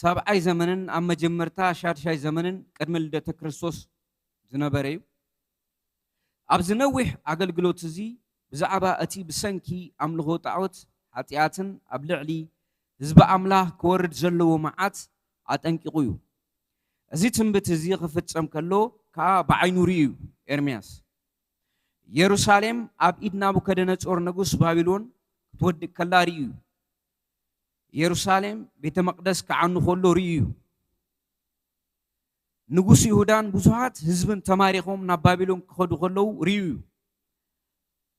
ሳብዓይ ዘመንን ኣብ መጀመርታ ሻድሻይ ዘመንን ቅድሚ ልደተ ክርስቶስ ዝነበረ እዩ። ኣብዚ ነዊሕ ኣገልግሎት እዚ ብዛዕባ እቲ ብሰንኪ ኣምልኾ ጣዖት ሓጢኣትን ኣብ ልዕሊ ህዝቢ ኣምላኽ ክወርድ ዘለዎ መዓት ኣጠንቂቑ እዩ። እዚ ትንቢት እዚ ክፍጸም ከሎ ከኣ ብዓይኑ ርእዩ እዩ ኤርምያስ። የሩሳሌም ኣብ ኢድ ናቡከደነጾር ንጉስ ባቢሎን ክትወድቅ ከላ ርእዩ እዩ። የሩሳሌም ቤተ መቕደስ ክዓኑ ከሎ ርእዩ እዩ። ንጉስ ይሁዳን ብዙሃት ህዝብን ተማሪኾም ናብ ባቢሎን ክኸዱ ከለዉ ርእዩ እዩ።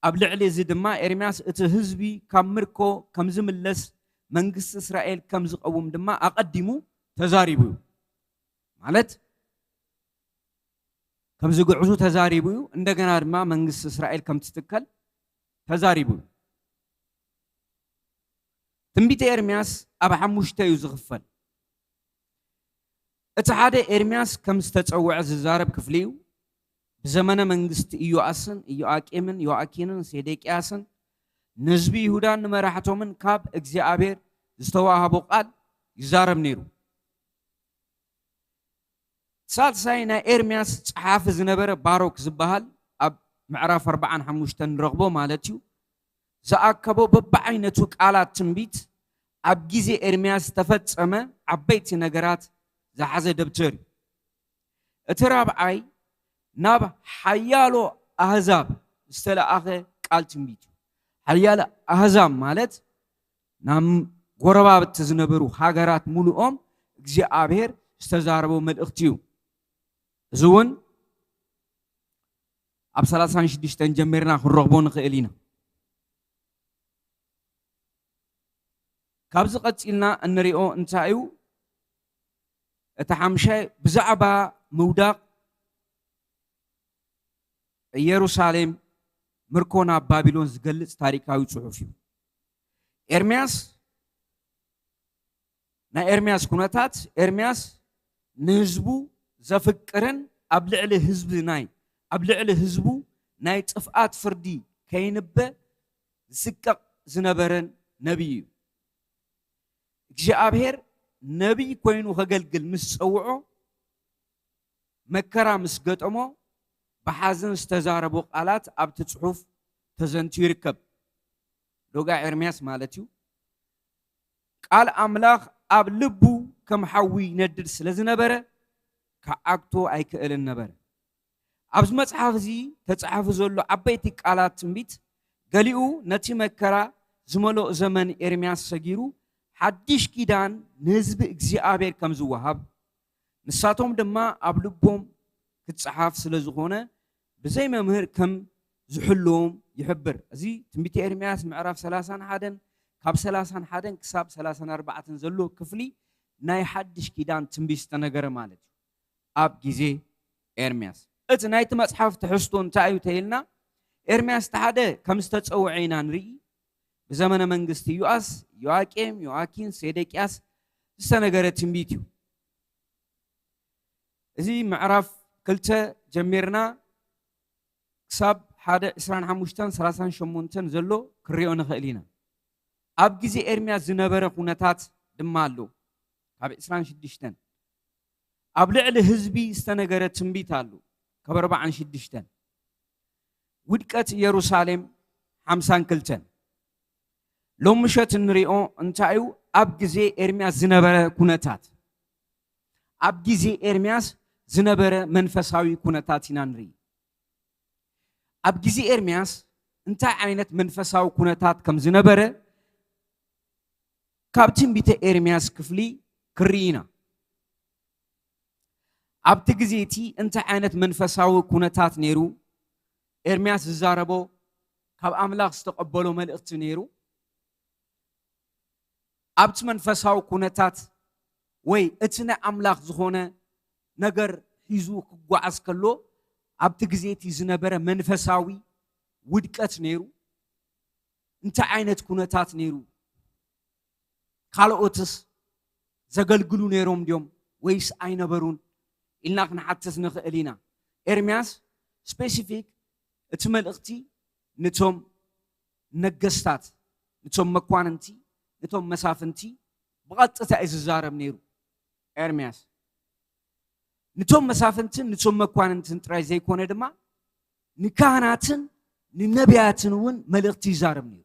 ኣብ ልዕሊ እዚ ድማ ኤርምያስ እቲ ህዝቢ ካብ ምርኮ ከም ዝምለስ መንግስቲ እስራኤል ከም ዝቐውም ድማ ኣቐዲሙ ተዛሪቡ እዩ። ማለት ከም ዝግዕዙ ተዛሪቡ እዩ። እንደገና ድማ መንግስቲ እስራኤል ከም ትትከል ተዛሪቡ እዩ። ትንቢተ ኤርምያስ ኣብ ሓሙሽተ እዩ ዝኽፈል። እቲ ሓደ ኤርምያስ ከም ዝተጸውዐ ዝዛረብ ክፍሊ እዩ። ብዘመነ መንግስቲ ኢዮኣስን ኢዮኣቄምን ዮኣኪንን ሴዴቅያስን ንህዝቢ ይሁዳን ንመራሕቶምን ካብ እግዚኣብሔር ዝተዋህቦ ቃል ይዛረብ ነይሩ። ሳልሳይ ናይ ኤርምያስ ጸሓፊ ዝነበረ ባሮክ ዝበሃል ኣብ ምዕራፍ ኣርባዓን ሓሙሽተን ንረኽቦ ማለት እዩ። ዝኣከቦ በብዓይነቱ ቃላት ትንቢት ኣብ ግዜ ኤርምያስ ዝተፈጸመ ዓበይቲ ነገራት ዝሓዘ ደብተር እዩ። እቲ ራብዓይ ናብ ሓያሎ ኣህዛብ ዝተለኣኸ ቃል ትንቢት እዩ። ሓያሎ ኣህዛብ ማለት ናብ ጎረባብቲ ዝነበሩ ሃገራት ሙሉኦም እግዚኣብሔር ዝተዛረቦ መልእኽቲ እዩ። እዚ እውን ኣብ ሰላሳን ሽዱሽተን ጀሚርና ክንረኽቦ ንኽእል ኢና። ካብዚ ቀጺልና እንሪኦ እንታይ እዩ? እቲ ሓምሻይ ብዛዕባ ምውዳቕ ኢየሩሳሌም፣ ምርኮ ናብ ባቢሎን ዝገልጽ ታሪኻዊ ጽሑፍ እዩ። ኤርምያስ፣ ናይ ኤርምያስ ኩነታት፣ ኤርምያስ ንህዝቡ ዘፍቅርን ኣብ ልዕሊ ህዝቢ ናይ ኣብ ልዕሊ ህዝቡ ናይ ጥፍኣት ፍርዲ ከይንበ ዝስቀቕ ዝነበረን ነቢይ እዩ። እግዚኣብሔር ነቢይ ኮይኑ ከገልግል ምስ ጸውዖ፣ መከራ ምስ ገጠሞ፣ ብሓዘን ዝተዛረቦ ቃላት ኣብቲ ጽሑፍ ተዘንትዩ ይርከብ። ዶጋ ኤርምያስ ማለት እዩ። ቃል ኣምላኽ ኣብ ልቡ ከም ሓዊ ይነድድ ስለ ዝነበረ፣ ክዓግቶ ኣይክእልን ነበረ። ኣብዚ መጽሓፍ እዚ ተጻሒፉ ዘሎ ዓበይቲ ቃላት ትንቢት፣ ገሊኡ ነቲ መከራ ዝመልኦ ዘመን ኤርምያስ ሰጊሩ፣ ሓድሽ ኪዳን ንህዝቢ እግዚኣብሔር ከም ዝወሃብ፣ ንሳቶም ድማ ኣብ ልቦም ክጸሓፍ ስለ ዝኾነ፣ ብዘይ መምህር ከም ዝሕልዎም ይሕብር። እዚ ትንቢተ ኤርምያስ ምዕራፍ ሰላሳን ሓደን፣ ካብ ሰላሳን ሓደን ክሳብ ሰላሳን ኣርባዕተን ዘሎ ክፍሊ ናይ ሓድሽ ኪዳን ትንቢት ዝተነገረ ማለት እዩ። ኣብ ግዜ ኤርምያስ። እቲ ናይቲ መጽሓፍ ትሕዝቶ እንታይ እዩ ተኢልና፣ ኤርምያስ እቲ ሓደ ከም ዝተጸውዐ ኢና ንርኢ። ብዘመነ መንግስቲ ዮኣስ፣ ዮኣቄም፣ ዮኣኪን፣ ሴዴቅያስ ዝተነገረ ትንቢት እዩ። እዚ ምዕራፍ ክልተ ጀሚርና ክሳብ ሓደ ዕስራን ሓሙሽተን ሰላሳን ሸሞንተን ዘሎ ክሪኦ ንኽእል ኢና። ኣብ ግዜ ኤርምያስ ዝነበረ ኩነታት ድማ ኣሎ። ካብ ዕስራን ሽዱሽተን ኣብ ልዕሊ ህዝቢ ዝተነገረ ትንቢት ኣሎ። ካብ ኣርባዓን ሽዱሽተን ውድቀት ኢየሩሳሌም ሓምሳን ክልተን። ሎም ምሸት እንሪኦ እንታይ እዩ? ኣብ ግዜ ኤርምያስ ዝነበረ ኩነታት፣ ኣብ ግዜ ኤርምያስ ዝነበረ መንፈሳዊ ኩነታት ኢና ንርኢ። ኣብ ግዜ ኤርምያስ እንታይ ዓይነት መንፈሳዊ ኩነታት ከም ዝነበረ ካብ ትንቢተ ኤርምያስ ክፍሊ ክርኢ ኢና። ኣብቲ ግዜ እቲ እንታይ ዓይነት መንፈሳዊ ኩነታት ነይሩ? ኤርምያስ ዝዛረቦ ካብ ኣምላኽ ዝተቐበሎ መልእኽቲ ነይሩ። ኣብቲ መንፈሳዊ ኩነታት ወይ እቲ ናይ ኣምላኽ ዝኾነ ነገር ሒዙ ክጓዓዝ ከሎ፣ ኣብቲ ግዜ እቲ ዝነበረ መንፈሳዊ ውድቀት ነይሩ። እንታይ ዓይነት ኩነታት ነይሩ? ካልኦትስ ዘገልግሉ ነይሮም ድዮም ወይስ ኣይነበሩን ኢልና ክንሓትት ንኽእል ኢና። ኤርምያስ ስፔሲፊክ እቲ መልእኽቲ ንቶም ነገስታት፣ ንቶም መኳንንቲ፣ ንቶም መሳፍንቲ ብቐጥታ እዩ ዝዛረብ ነይሩ። ኤርምያስ ንቶም መሳፍንትን ንቶም መኳንንትን ጥራይ ዘይኮነ ድማ ንካህናትን ንነቢያትን እውን መልእኽቲ ይዛረብ ነይሩ።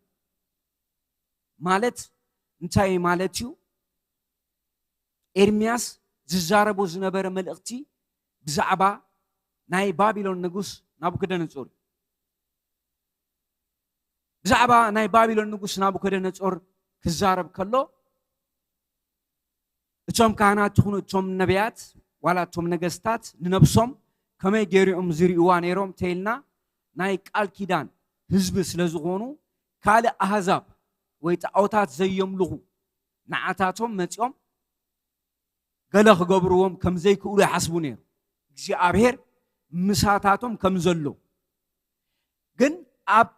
ማለት እንታይ ማለት እዩ? ኤርምያስ ዝዛረቦ ዝነበረ መልእኽቲ ብዛዕባ ናይ ባቢሎን ንጉስ ናቡከደነጾር እዩ። ብዛዕባ ናይ ባቢሎን ንጉስ ናቡከደነጾር ክዛረብ ከሎ፣ እቶም ካህናት ይኹኑ እቶም ነቢያት ዋላ እቶም ነገስታት ንነብሶም ከመይ ገይሮም ዝርእይዋ ነይሮም ተይልና፣ ናይ ቃል ኪዳን ህዝቢ ስለ ዝኾኑ፣ ካልእ ኣህዛብ ወይ ጣዖታት ዘየምልኹ ንዓታቶም መጺኦም ገለ ክገብርዎም ከም ዘይክእሉ ይሓስቡ ነይሩ። እግዚኣብሔር ምሳታቶም ከም ዘሎ። ግን ኣብ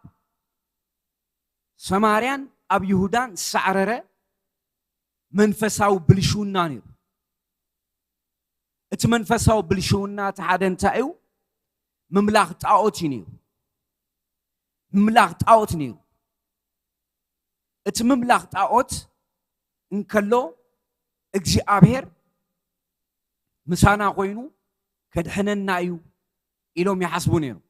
ሰማርያን ኣብ ይሁዳን ዝሳዕረረ መንፈሳዊ ብልሽውና ነይሩ። እቲ መንፈሳዊ ብልሽውና እቲ ሓደ እንታይ እዩ? ምምላኽ ጣዖት እዩ ነይሩ። ምምላኽ ጣዖት ነይሩ። እቲ ምምላኽ ጣዖት እንከሎ እግዚኣብሔር ምሳና ኮይኑ ከድሕነና እዩ ኢሎም ይሓስቡ ነይሮም።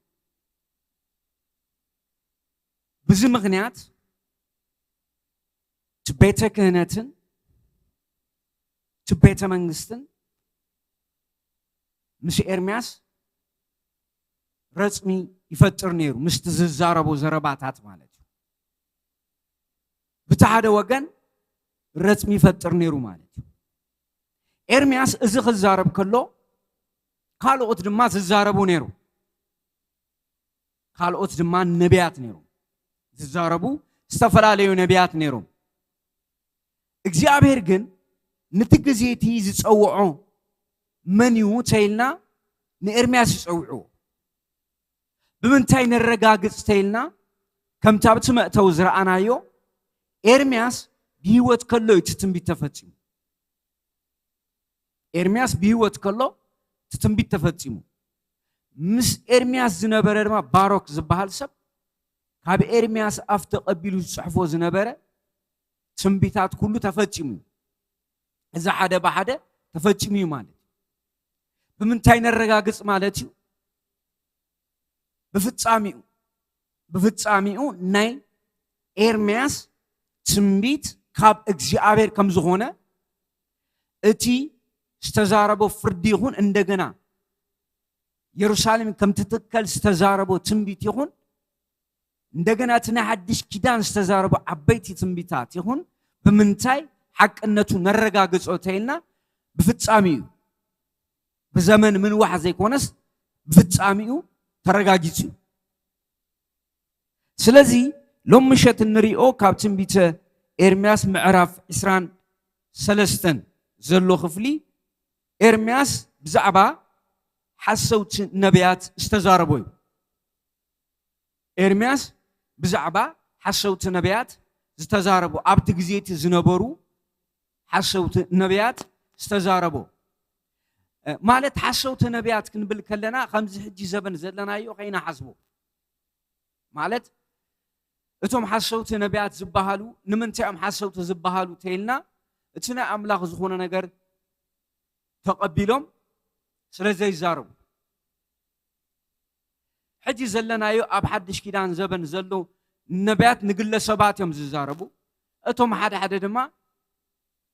ብዚ ምኽንያት እቲ ቤተ ክህነትን እቲ ቤተ መንግስትን ምስ ኤርምያስ ረጽሚ ይፈጥር ነይሩ፣ ምስቲ ዝዛረቦ ዘረባታት ማለት እዩ። ብቲ ሓደ ወገን ረጽሚ ይፈጥር ነይሩ ማለት እዩ። ኤርምያስ እዚ ክዛረብ ከሎ ካልኦት ድማ ዝዛረቡ ነይሩ። ካልኦት ድማ ነቢያት ነይሮም ዝዛረቡ፣ ዝተፈላለዩ ነቢያት ነይሮም። እግዚኣብሔር ግን ነቲ ግዜ እቲ ዝጸውዖ መን እዩ ተይልና ንኤርምያስ ይጸውዕዎ። ብምንታይ ነረጋግጽ ተይልና፣ ከምቲ ኣብቲ መእተዊ ዝረኣናዮ፣ ኤርምያስ ብህይወት ከሎ እዩ እቲ ትንቢት ተፈጺሙ። ኤርምያስ ብህይወት ከሎ እቲ ትንቢት ተፈጺሙ። ምስ ኤርምያስ ዝነበረ ድማ ባሮክ ዝበሃል ሰብ ካብ ኤርምያስ ኣፍ ተቐቢሉ ዝጽሕፎ ዝነበረ ትንቢታት ኩሉ ተፈጺሙ እዩ። እዚ ሓደ ብሓደ ተፈጺሙ እዩ ማለት እዩ። ብምንታይ ነረጋግጽ ማለት እዩ? ብፍጻሚኡ፣ ብፍጻሚኡ ናይ ኤርምያስ ትንቢት ካብ እግዚኣብሔር ከም ዝኾነ፣ እቲ ዝተዛረቦ ፍርዲ ይኹን፣ እንደገና የሩሳሌም ከም ትትከል ዝተዛረቦ ትንቢት ይኹን፣ እንደገና እቲ ናይ ሓድሽ ኪዳን ዝተዛረቦ ዓበይቲ ትንቢታት ይኹን፣ ብምንታይ ሓቅነቱ ነረጋግጾ ተይልና፣ ብፍጻሚኡ፣ ብዘመን ምንዋሕ ዘይኮነስ ብፍጻሚኡ ተረጋጊጹ እዩ። ስለዚ ሎም ምሸት እንሪኦ ካብ ትንቢተ ኤርምያስ ምዕራፍ ዕስራን ሰለስተን ዘሎ ክፍሊ፣ ኤርምያስ ብዛዕባ ሓሰውቲ ነቢያት ዝተዛረቦ እዩ። ኤርምያስ ብዛዕባ ሓሰውቲ ነቢያት ዝተዛረቦ፣ ኣብቲ ግዜ እቲ ዝነበሩ ሓሰውቲ ነቢያት ዝተዛረቦ፣ እ፣ ማለት ሓሰውቲ ነቢያት ክንብል ከለና ከምዚ ሕጂ ዘበን ዘለናዮ ከይንሓስቦ። ማለት እቶም ሓሰውቲ ነቢያት ዝበሃሉ ንምንታይ እዮም ሓሰውቲ ዝበሃሉ ተይልና፣ እቲ ናይ ኣምላኽ ዝኾነ ነገር ተቐቢሎም ስለ ዘይዛረቡ። ሕጂ ዘለናዮ ኣብ ሓድሽ ኪዳን ዘበን ዘሎ ነቢያት ንግለሰባት እዮም ዝዛረቡ። እቶም ሓደ ሓደ ድማ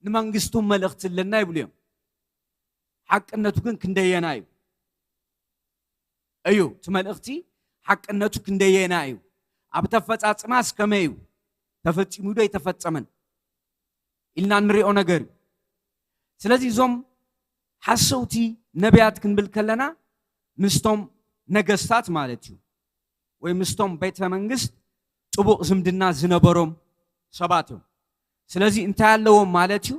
ንመንግስቱ መልእኽቲ ኣለና ይብሉ እዮም። ሓቅነቱ ግን ክንደየና እዩ? እዩ፣ እቲ መልእኽቲ ሓቅነቱ ክንደየና እዩ? ኣብ ተፈጻጽማስ ከመይ እዩ? ተፈጺሙ ዶ ኣይተፈጸመን? ኢልና እንሪኦ ነገር እዩ። ስለዚ እዞም ሓሰውቲ ነቢያት ክንብል ከለና ምስቶም ነገስታት ማለት እዩ፣ ወይ ምስቶም ቤተ መንግስት ጥቡቕ ዝምድና ዝነበሮም ሰባት እዮም። ስለዚ እንታይ ኣለዎም ማለት እዩ?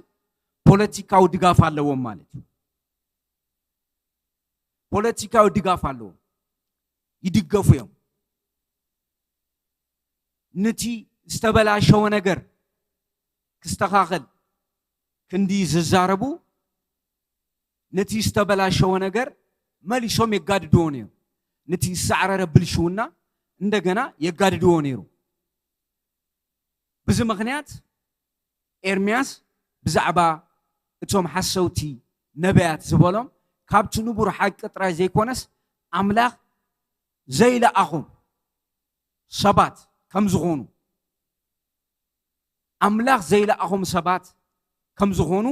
ፖለቲካዊ ድጋፍ ኣለዎም ማለት እዩ። ፖለቲካዊ ድጋፍ ኣለዎም፣ ይድገፉ እዮም። ነቲ ዝተበላሸወ ነገር ክስተኻኸል ክንዲ ዝዛረቡ፣ ነቲ ዝተበላሸወ ነገር መሊሶም የጋድድዎ ነይሩ። ነቲ ዝሳዕረረ ብልሽውና እንደገና የጋድድዎ ነይሩ። ብዚ ምኽንያት ኤርምያስ ብዛዕባ እቶም ሓሰውቲ ነቢያት ዝበሎም ካብቲ ንቡር ሓቂ ጥራይ ዘይኮነስ ኣምላኽ ዘይለኣኾም ሰባት ከም ዝኾኑ፣ ኣምላኽ ዘይለኣኾም ሰባት ከም ዝኾኑ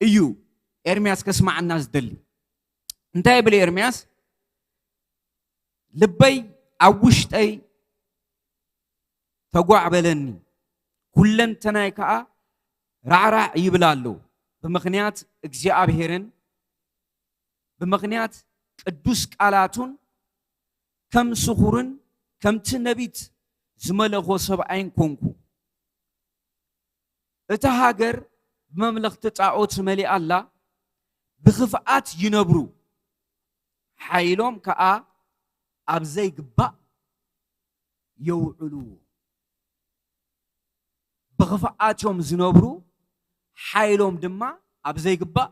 እዩ ኤርምያስ ከስማዓና ዝደሊ። እንታይ ይብል ኤርምያስ? ልበይ ኣብ ውሽጠይ ተጓዕበለኒ፣ ኩለንተናይ ከኣ ራዕራዕ ይብል ኣሎ። ብምኽንያት እግዚኣብሄርን ብምኽንያት ቅዱስ ቃላቱን ከም ስኹርን ከምቲ ነቢት ዝመለኾ ሰብኣይን ኮንኩ። እታ ሃገር ብመምለኽቲ ጣዖት መሊኣ ኣላ፣ ብኽፍኣት ይነብሩ፣ ሓይሎም ከኣ ኣብ ዘይግባእ የውዕልዎ። ብኽፍኣት እዮም ዝነብሩ፣ ሓይሎም ድማ ኣብ ዘይግባእ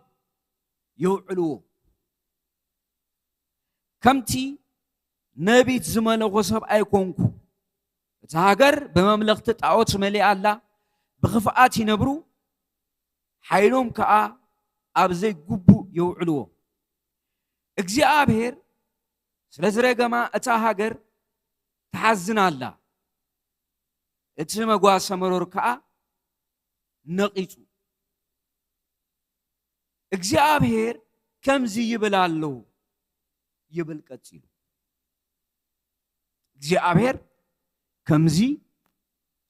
የውዕልዎ። ከምቲ ነቢት ዝመለኾ ሰብኣይ ኮንኩ። እታ ሃገር ብመምለኽቲ ጣዖት መሊኣ ኣላ፣ ብኽፍኣት ይነብሩ፣ ሓይሎም ከኣ ኣብ ዘይግቡእ የውዕልዎ። እግዚኣብሔር ስለ ዝረገማ እታ ሃገር ትሓዝን ኣላ፣ እቲ መጓሰ መሮር ከኣ ነቒጹ። እግዚኣብሔር ከምዚ ይብል ኣሎ ይብል ቀጺሉ። እግዚኣብሔር ከምዚ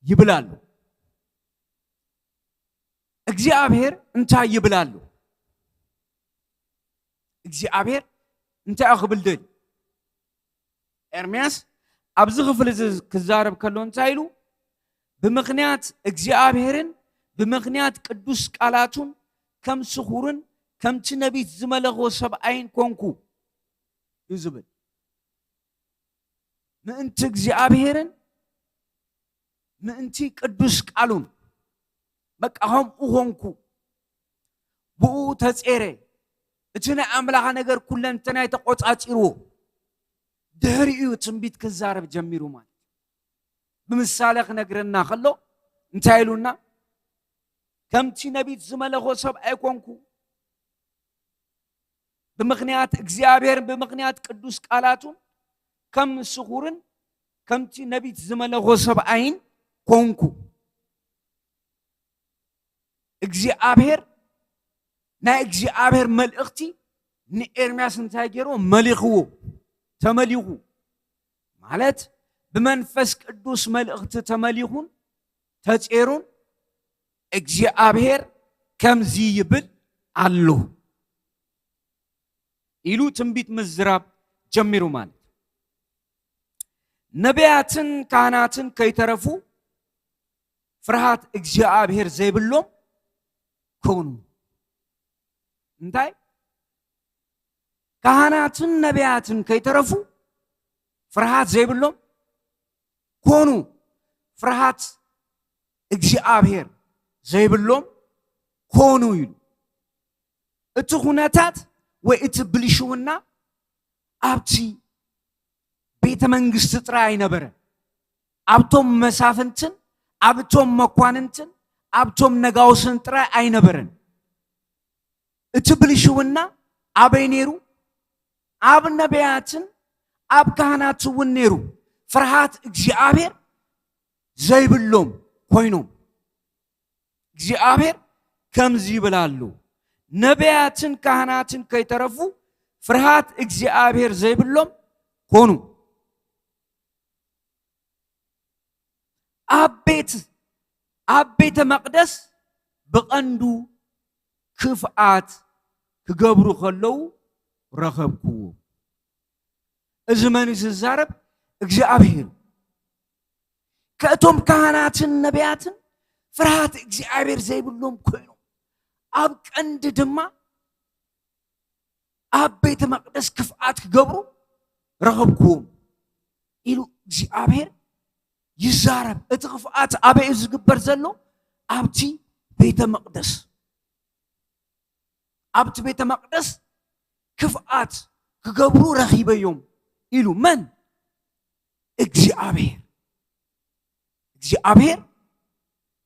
ይብል ኣሎ። እግዚኣብሔር እንታይ ይብል ኣሎ? እግዚኣብሔር እንታይ እዩ ክብል ደልዩ? ኤርምያስ ኣብዚ ክፍሊ እዚ ክዛረብ ከሎ እንታይ ኢሉ? ብምኽንያት እግዚኣብሔርን ብምኽንያት ቅዱስ ቃላቱን ከም ስኹርን ከምቲ ነቢት ዝመለኾ ሰብኣይን ኮንኩ እዩ ዝብል። ምእንቲ እግዚኣብሔርን ምእንቲ ቅዱስ ቃሉን በቃ ከምኡ ኾንኩ፣ ብኡ ተጼረ። እቲ ናይ ኣምላኽ ነገር ኩለንተናይ ተቖጻጺርዎ። ድሕሪኡ ትንቢት ክዛረብ ጀሚሩ ማለት እዩ። ብምሳሌ ክነግረና ከሎ እንታይ ኢሉና? ከምቲ ነቢት ዝመለኾ ሰብ ኣይኮንኩ፣ ብምኽንያት እግዚኣብሔር፣ ብምኽንያት ቅዱስ ቃላቱን ከም ስኹርን ከምቲ ነቢት ዝመለኾ ሰብኣይን ኮንኩ። እግዚኣብሔር፣ ናይ እግዚኣብሔር መልእኽቲ ንኤርምያስ እንታይ ገይርዎ? መሊኽዎ። ተመሊኹ ማለት ብመንፈስ ቅዱስ መልእኽቲ ተመሊኹን ተጼሩን እግዚኣብሔር ከምዚ ይብል ኣሎ ኢሉ ትንቢት ምዝራብ ጀሚሩ ማለት። ነቢያትን ካህናትን ከይተረፉ ፍርሃት እግዚኣብሔር ዘይብሎም ኮኑ። እንታይ? ካህናትን ነቢያትን ከይተረፉ ፍርሃት ዘይብሎም ኮኑ። ፍርሃት እግዚኣብሔር ዘይብሎም ኮኑ ኢሉ። እቲ ኩነታት ወይ እቲ ብልሽውና ኣብቲ ቤተ መንግስቲ ጥራይ ኣይነበረን። ኣብቶም መሳፍንትን ኣብቶም መኳንንትን ኣብቶም ነጋውስን ጥራይ ኣይነበረን። እቲ ብልሽውና ኣበይ ነይሩ? ኣብ ነቢያትን ኣብ ካህናት እውን ነይሩ። ፍርሃት እግዚኣብሔር ዘይብሎም ኮይኖም። እግዚኣብሔር ከምዚ ይብል ኣሎ፣ ነቢያትን ካህናትን ከይተረፉ ፍርሃት እግዚኣብሔር ዘይብሎም ኮኑ። ኣብ ቤት፣ ኣብ ቤተ መቕደስ ብቐንዱ ክፍኣት ክገብሩ ከለዉ ረኸብክዎም። እዚ መን እዩ ዝዛረብ? እግዚኣብሔር። ከእቶም ካህናትን ነቢያትን ፍርሃት እግዚኣብሔር ዘይብሎም ኮይኖም፣ ኣብ ቀንዲ ድማ ኣብ ቤተ መቕደስ ክፍኣት ክገብሩ ረኸብክዎም ኢሉ እግዚኣብሔር ይዛረብ። እቲ ክፍኣት ኣበይ እዩ ዝግበር ዘሎ? ኣብቲ ቤተ መቕደስ። ኣብቲ ቤተ መቕደስ ክፍኣት ክገብሩ ረኺበዮም ኢሉ። መን? እግዚኣብሔር። እግዚኣብሔር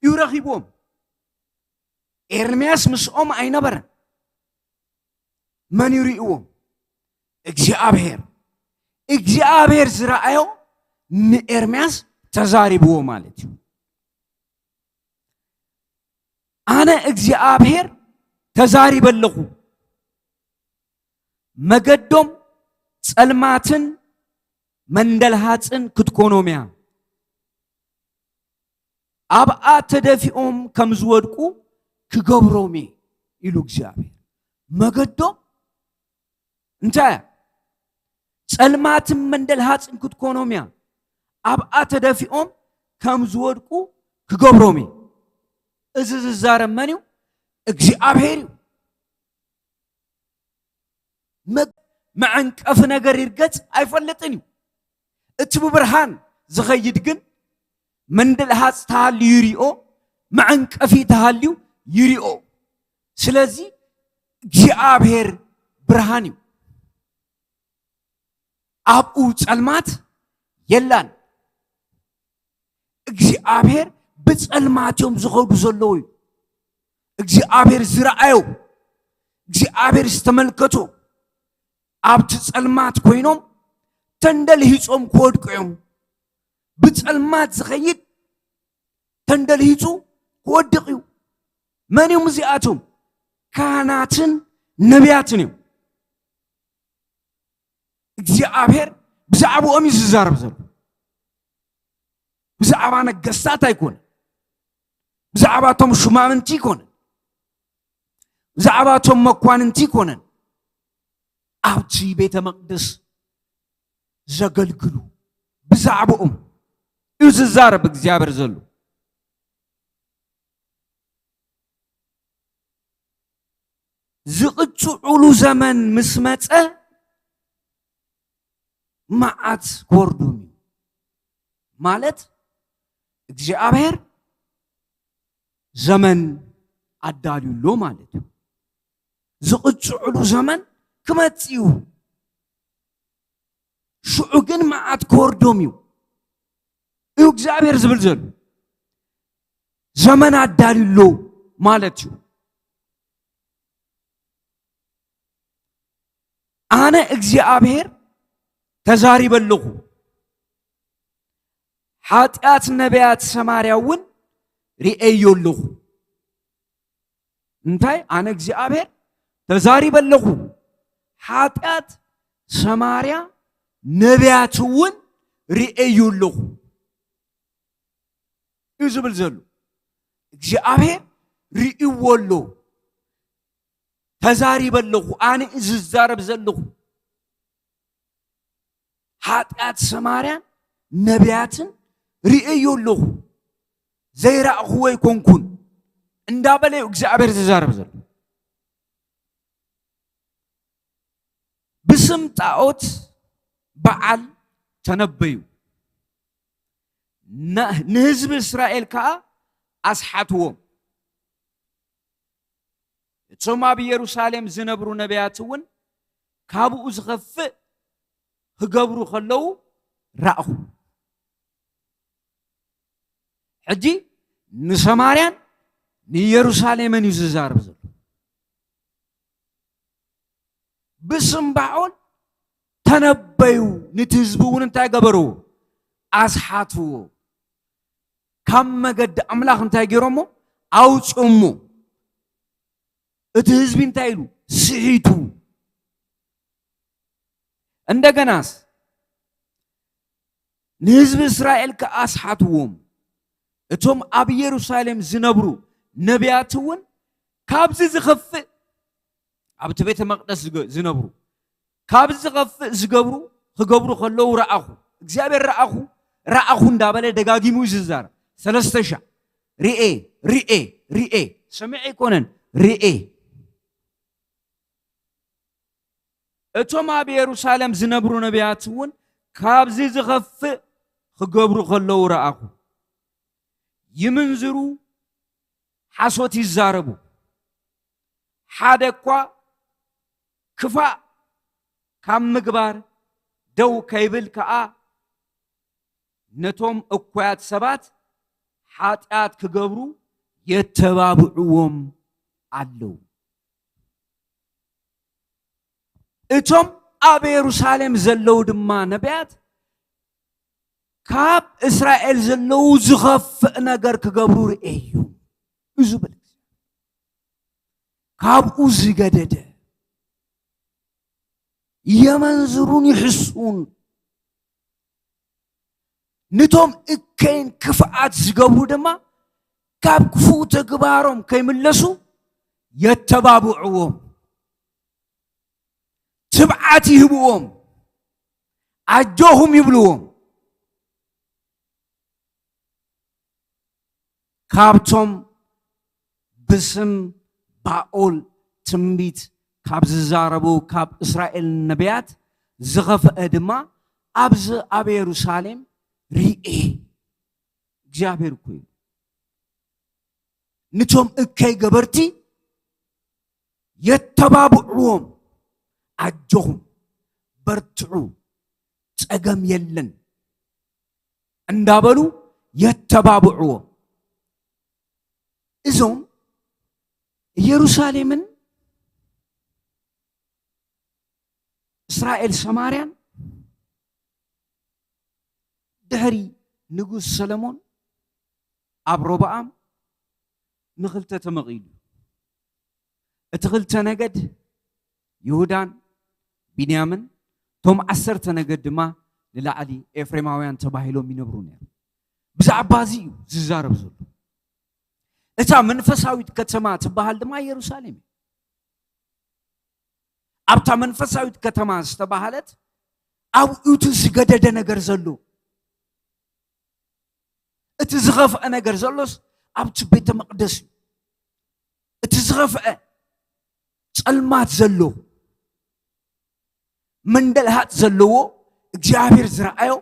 እዩ ረኺብዎም። ኤርምያስ ምስኦም ኣይነበረን። መን ይርእይዎም? እግዚኣብሔር። እግዚኣብሔር ዝረኣዮ ንኤርምያስ ተዛሪብዎ ማለት እዩ። ኣነ እግዚኣብሔር ተዛሪበ ኣለኹ። መገዶም ጸልማትን መንደልሃጽን ክትኮኖም እያ። ኣብኣ ተደፊኦም ከም ዝወድቁ ክገብሮም እየ ኢሉ እግዚኣብሔር። መገዶም እንታይ እያ? ጸልማትን መንደልሃጽን ክትኮኖም እያ። ኣብኣ ተደፊኦም ከም ዝወድቁ ክገብሮም እዩ። እዚ ዝዛረብ መን እዩ? እግዚኣብሔር እዩ። መ-፣ መዐንቀፊ ነገር ይርገጽ ኣይፈልጥን እዩ። እቲ ብብርሃን ዝኸይድ ግን መንደልሃጽ ተሃልዩ ይሪኦ፣ መዐንቀፊ ተሃልዩ ይሪኦ። ስለዚ እግዚኣብሔር ብርሃን እዩ። ኣብኡ ጸልማት የላን። እግዚኣብሔር ብጸልማት እዮም ዝኸዱ ዘለዉ እዩ። እግዚኣብሔር ዝረኣዮ፣ እግዚኣብሔር ዝተመልከቶ፣ ኣብቲ ጸልማት ኮይኖም ተንደልሂጾም ክወድቁ እዮም። ብጸልማት ዝኸይድ ተንደልሂጹ ክወድቕ እዩ። መን እዮም እዚኣቶም? ካህናትን ነቢያትን እዮም። እግዚኣብሔር ብዛዕባኦም እዩ ዝዛረብ ዘሎ። ብዛዕባ ነገስታት ኣይኮነን። ብዛዕባቶም ሹማምንቲ ኣይኮነን። ብዛዕባቶም መኳንንቲ ኣይኮነን። ኣብቲ ቤተ መቕደስ ዘገልግሉ ብዛዕባኦም እዩ ዝዛረብ እግዚኣብሔር ዘሎ። ዝቕጽዑሉ ዘመን ምስ መጸ መዓት ክወርዶም እዩ። ማለት እግዚኣብሔር ዘመን ኣዳልዩሎ ማለት እዩ። ዝቕጽዑሉ ዘመን ክመጽእ እዩ። ሽዑ ግን መዓት ክወርዶም እዩ። እዩ እግዚኣብሔር ዝብል ዘሎ። ዘመን ኣዳልዩሎ ማለት እዩ። ኣነ እግዚኣብሔር ተዛሪበ ኣለኹ። ሓጢኣት ነቢያት ሰማርያ እውን ርእየዮ ኣለኹ። እንታይ? ኣነ እግዚኣብሔር ተዛሪበ ኣለኹ። ሓጢኣት ሰማርያ ነቢያት እውን ርእየዮ ኣለኹ እዩ ዝብል ዘሎ። እግዚኣብሔር ርእይዎ ኣሎ። ተዛሪበ ኣለኹ። ኣነ ዝዛረብ ዘለኹ። ሓጢኣት ሰማርያን ነቢያትን ርእየዮ ኣለኹ። ዘይረእኽዎ ኣይኮንኩን እንዳበለ እዩ እግዚኣብሔር ዝዛረብ ዘሎ። ብስም ጣዖት በዓል ተነበዩ። ነ-፣ ንህዝቢ እስራኤል ከኣ ኣስሓትዎም። እቶም ኣብ ኢየሩሳሌም ዝነብሩ ነቢያት እውን ካብኡ ዝኸፍእ ክገብሩ ከለዉ ረኣኹ። ሕጂ ንሰማርያን ንኢየሩሳሌምን እዩ ዝዛረብ ዘሎ። ብስም ባኦል ተነበዩ፣ ነቲ ህዝቢ እውን እንታይ ገበርዎ? ኣስሓትዎ። ካብ መገዲ ኣምላኽ እንታይ ገይሮሞ? ኣውፅኦሞ። እቲ ህዝቢ እንታይ ኢሉ? ስሒቱ። እንደገናስ ንህዝቢ እስራኤል ከኣ ኣስሓትዎም። እቶም ኣብ ኢየሩሳሌም ዝነብሩ ነቢያት እውን ካብዚ ዝኸፍእ፣ ኣብቲ ቤተ መቕደስ ዝገ-፣ ዝነብሩ ካብዚ ዝኸፍእ ዝገብሩ፣ ክገብሩ ከለዉ ረኣኹ። እግዚኣብሔር ረኣኹ፣ ረኣኹ እንዳበለ ደጋጊሙ እዩ ዝዛረብ። ሰለስተ ሻዕ ርኤ፣ ርኤ፣ ርኤ። ሰሚዐ ኣይኮነን፣ ርኤ። እቶም ኣብ የሩሳሌም ዝነብሩ ነቢያት እውን ካብዚ ዝኸፍእ ክገብሩ ከለዉ ረኣኹ። ይምንዝሩ፣ ሓሶት ይዛረቡ። ሓደ እኳ ክፋእ ካብ ምግባር ደው ከይብል ከኣ ነቶም እኩያት ሰባት ሓጢኣት ክገብሩ የተባብዕዎም ኣለዉ። እቶም ኣብ የሩሳሌም ዘለዉ ድማ ነቢያት ካብ እስራኤል ዘለዉ ዝኸፍእ ነገር ክገብሩ ርእየዮም እዩ ዝብል። ካብኡ ዝገደደ የመንዝሩን ይሕስዉን። ንቶም እከይን ክፍኣት ዝገብሩ ድማ ካብ ክፉእ ተግባሮም ከይምለሱ የተባብዕዎም፣ ትብዓት ይህብዎም፣ ኣጆኹም ይብልዎም። ካብቶም ብስም ባኦል ትንቢት ካብ ዝዛረቡ ካብ እስራኤል ነቢያት ዝኸፍአ ድማ ኣብዚ ኣብ የሩሳሌም ርኤ። እግዚኣብሔር እኮ እዩ። ንቶም እከይ ገበርቲ የተባብዕዎም፣ ኣጆኹም በርትዑ፣ ጸገም የለን እንዳበሉ የተባብዕዎም። እዞም ኢየሩሳሌምን እስራኤል ሰማርያን ድሕሪ ንጉስ ሰለሞን ኣብ ሮብዓም ንኽልተ ተመቒሉ። እቲ ክልተ ነገድ ይሁዳን ቢንያምን፣ እቶም ዓሰርተ ነገድ ድማ ንላዕሊ ኤፍሬማውያን ተባሂሎም ይነብሩ ነይሮም። ብዛዕባ እዚ እዩ ዝዛረብ ዘሎ። እታ መንፈሳዊት ከተማ ትበሃል ድማ ኢየሩሳሌም እያ። ኣብታ መንፈሳዊት ከተማ ዝተባህለት ኣብኡ እቲ ዝገደደ ነገር ዘሎ፣ እቲ ዝኸፍአ ነገር ዘሎስ ኣብቲ ቤተ መቕደስ እዩ። እቲ ዝኸፍአ ጸልማት ዘለዎ፣ መንደልሃት ዘለዎ እግዚኣብሔር ዝረኣዮ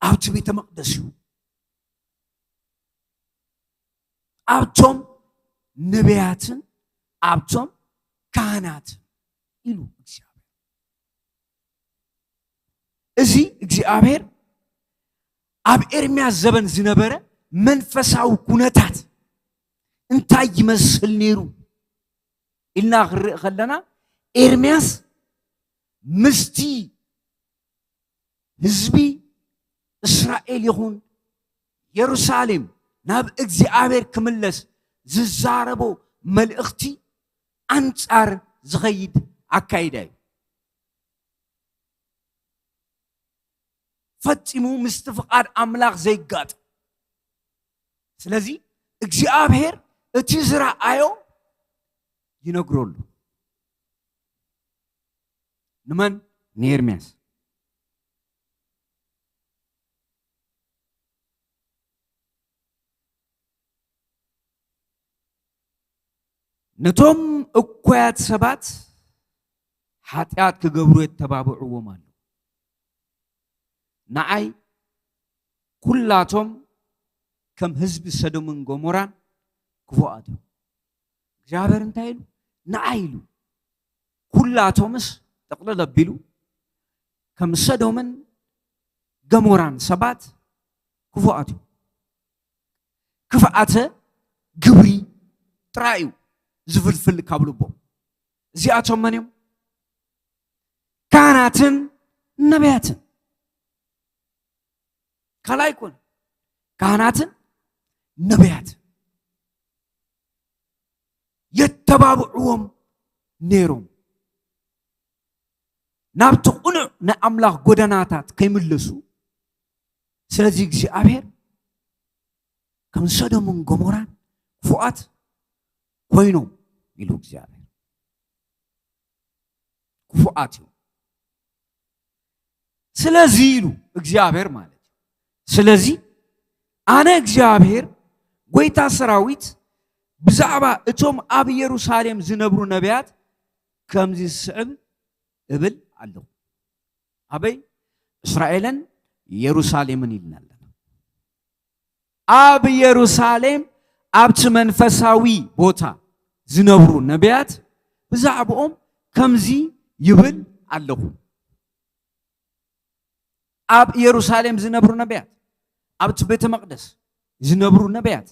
ኣብቲ ቤተ መቕደስ እዩ። ኣብቶም ነቢያትን ኣብቶም ካህናትን ኢሉ እግዚኣብሔር። እዚ እግዚኣብሔር ኣብ ኤርምያስ ዘበን ዝነበረ መንፈሳዊ ኩነታት እንታይ ይመስል ነይሩ ኢልና ክንርኢ ከለና፣ ኤርምያስ ምስቲ ህዝቢ እስራኤል ይኹን የሩሳሌም ናብ እግዚኣብሔር ክምለስ ዝዛረቦ መልእኽቲ ኣንጻር ዝኸይድ ኣካይዳ እዩ። ፈጺሙ ምስቲ ፍቓድ ኣምላኽ ዘይጋጥ። ስለዚ እግዚኣብሔር እቲ ዝረኣዮ ይነግረሉ። ንመን? ንኤርምያስ። ነቶም እኩያት ሰባት ሓጢኣት ክገብሩ የተባብዕዎም ኣሎ። ንዓይ ኩላቶም ከም ህዝቢ ሰዶምን ገሞራን ክፉኣት እዮም። እግዚኣብሔር እንታይ ኢሉ? ንዓይ ኢሉ። ኩላቶምስ ጥቕልል ኣቢሉ ከም ሰዶምን ገሞራን ሰባት ክፉኣት እዮም። ክፍኣተ ግብሪ ጥራይ እዩ ዝፍልፍል ካብ ልቦም። እዚኣቶም መን እዮም? ካህናትን ነቢያትን። ካልኣይ ኮነ ካህናትን ነቢያትን የተባብዕዎም ነይሮም ናብቲ ቅኑዕ ናይ ኣምላኽ ጎደናታት ከይምለሱ። ስለዚ እግዚኣብሔር ከም ሰዶምን ገሞራን ክፉኣት ኮይኖም ኢሉ እግዚኣብሔር። ክፉኣት እዮም። ስለዚ ኢሉ እግዚኣብሔር ማለት እዩ። ስለዚ ኣነ እግዚኣብሔር ጎይታ ሰራዊት ብዛዕባ እቶም ኣብ ኢየሩሳሌም ዝነብሩ ነቢያት ከምዚ ዝስዕብ እብል ኣለኹ። ኣበይ? እስራኤልን ኢየሩሳሌምን ኢልና ኣለና። ኣብ ኢየሩሳሌም ኣብቲ መንፈሳዊ ቦታ ዝነብሩ ነቢያት ብዛዕባኦም ከምዚ ይብል ኣለኹ። ኣብ ኢየሩሳሌም ዝነብሩ ነቢያት፣ ኣብቲ ቤተ መቕደስ ዝነብሩ ነቢያት፣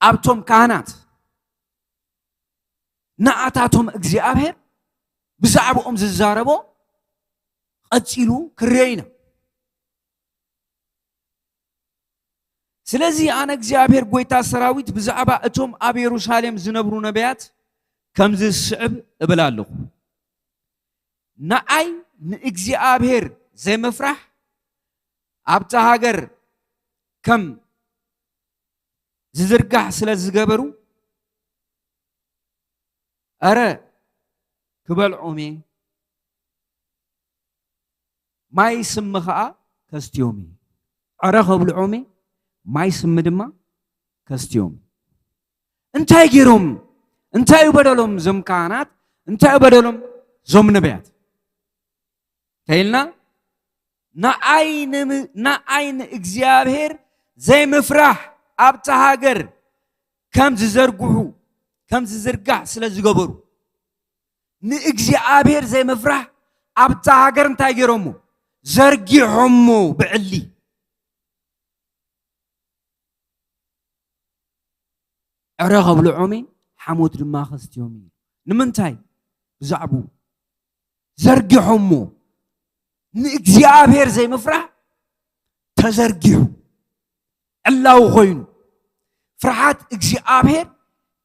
ኣብቶም ካህናት፣ ንኣታቶም እግዚኣብሔር ብዛዕባኦም ዝዛረቦ ቀጺሉ ክርዮ ኢና። ስለዚ ኣነ እግዚኣብሔር ጎይታ ሰራዊት ብዛዕባ እቶም ኣብ የሩሳሌም ዝነብሩ ነቢያት ከምዚ ዝስዕብ እብል ኣለኹ። ንኣይ ንእግዚኣብሔር ዘይምፍራሕ ኣብታ ሃገር ከም ዝዝርጋሕ ስለ ዝገበሩ፣ ኣረ ክበልዖም እየ፣ ማይ ስሚ ኸኣ ከስትዮም እየ። ዕረ ከብልዖም እየ፣ ማይ ስሚ ድማ ከስትዮም እየ። እንታይ ገይሮም? እንታይ እዩ በደሎም? ዞም ካህናት እንታይ እዩ በደሎም? ዞም ነቢያት ተይልና ንኣይ ንም-፣ ንኣይ ንእግዚኣብሔር ዘይምፍራሕ ኣብታ ሃገር ከም ዝዘርግሑ፣ ከም ዝዝርጋሕ ስለ ዝገበሩ፣ ንእግዚኣብሔር ዘይምፍራሕ ኣብታ ሃገር እንታይ ገይሮሞ? ዘርጊሖሞ ብዕሊ። ዕረ ከብልዖም እየ፣ ሓሞት ድማ ከስትዮም እየ። ንምንታይ? ብዛዕባኡ ዘርጊሖሞ። ንእግዚኣብሔር ዘይምፍራሕ ተዘርጊሑ፣ ዕላዊ ኮይኑ። ፍርሃት እግዚኣብሔር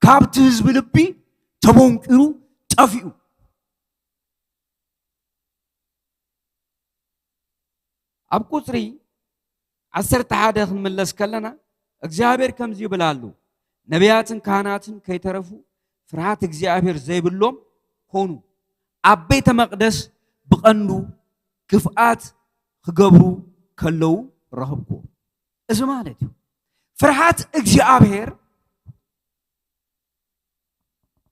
ካብቲ ህዝቢ ልቢ ተቦንቂሩ ጠፊኡ። ኣብ ቁጽሪ ዓሰርተ ሓደ ክንምለስ ከለና፣ እግዚኣብሔር ከምዚ ይብል ኣሎ፣ ነቢያትን ካህናትን ከይተረፉ ፍርሃት እግዚኣብሔር ዘይብሎም ኮኑ። ኣብ ቤተ መቕደስ ብቐንዱ ክፍኣት ክገብሩ ከለዉ ረኸብኩዎም። እዚ ማለት እዩ፣ ፍርሃት እግዚኣብሔር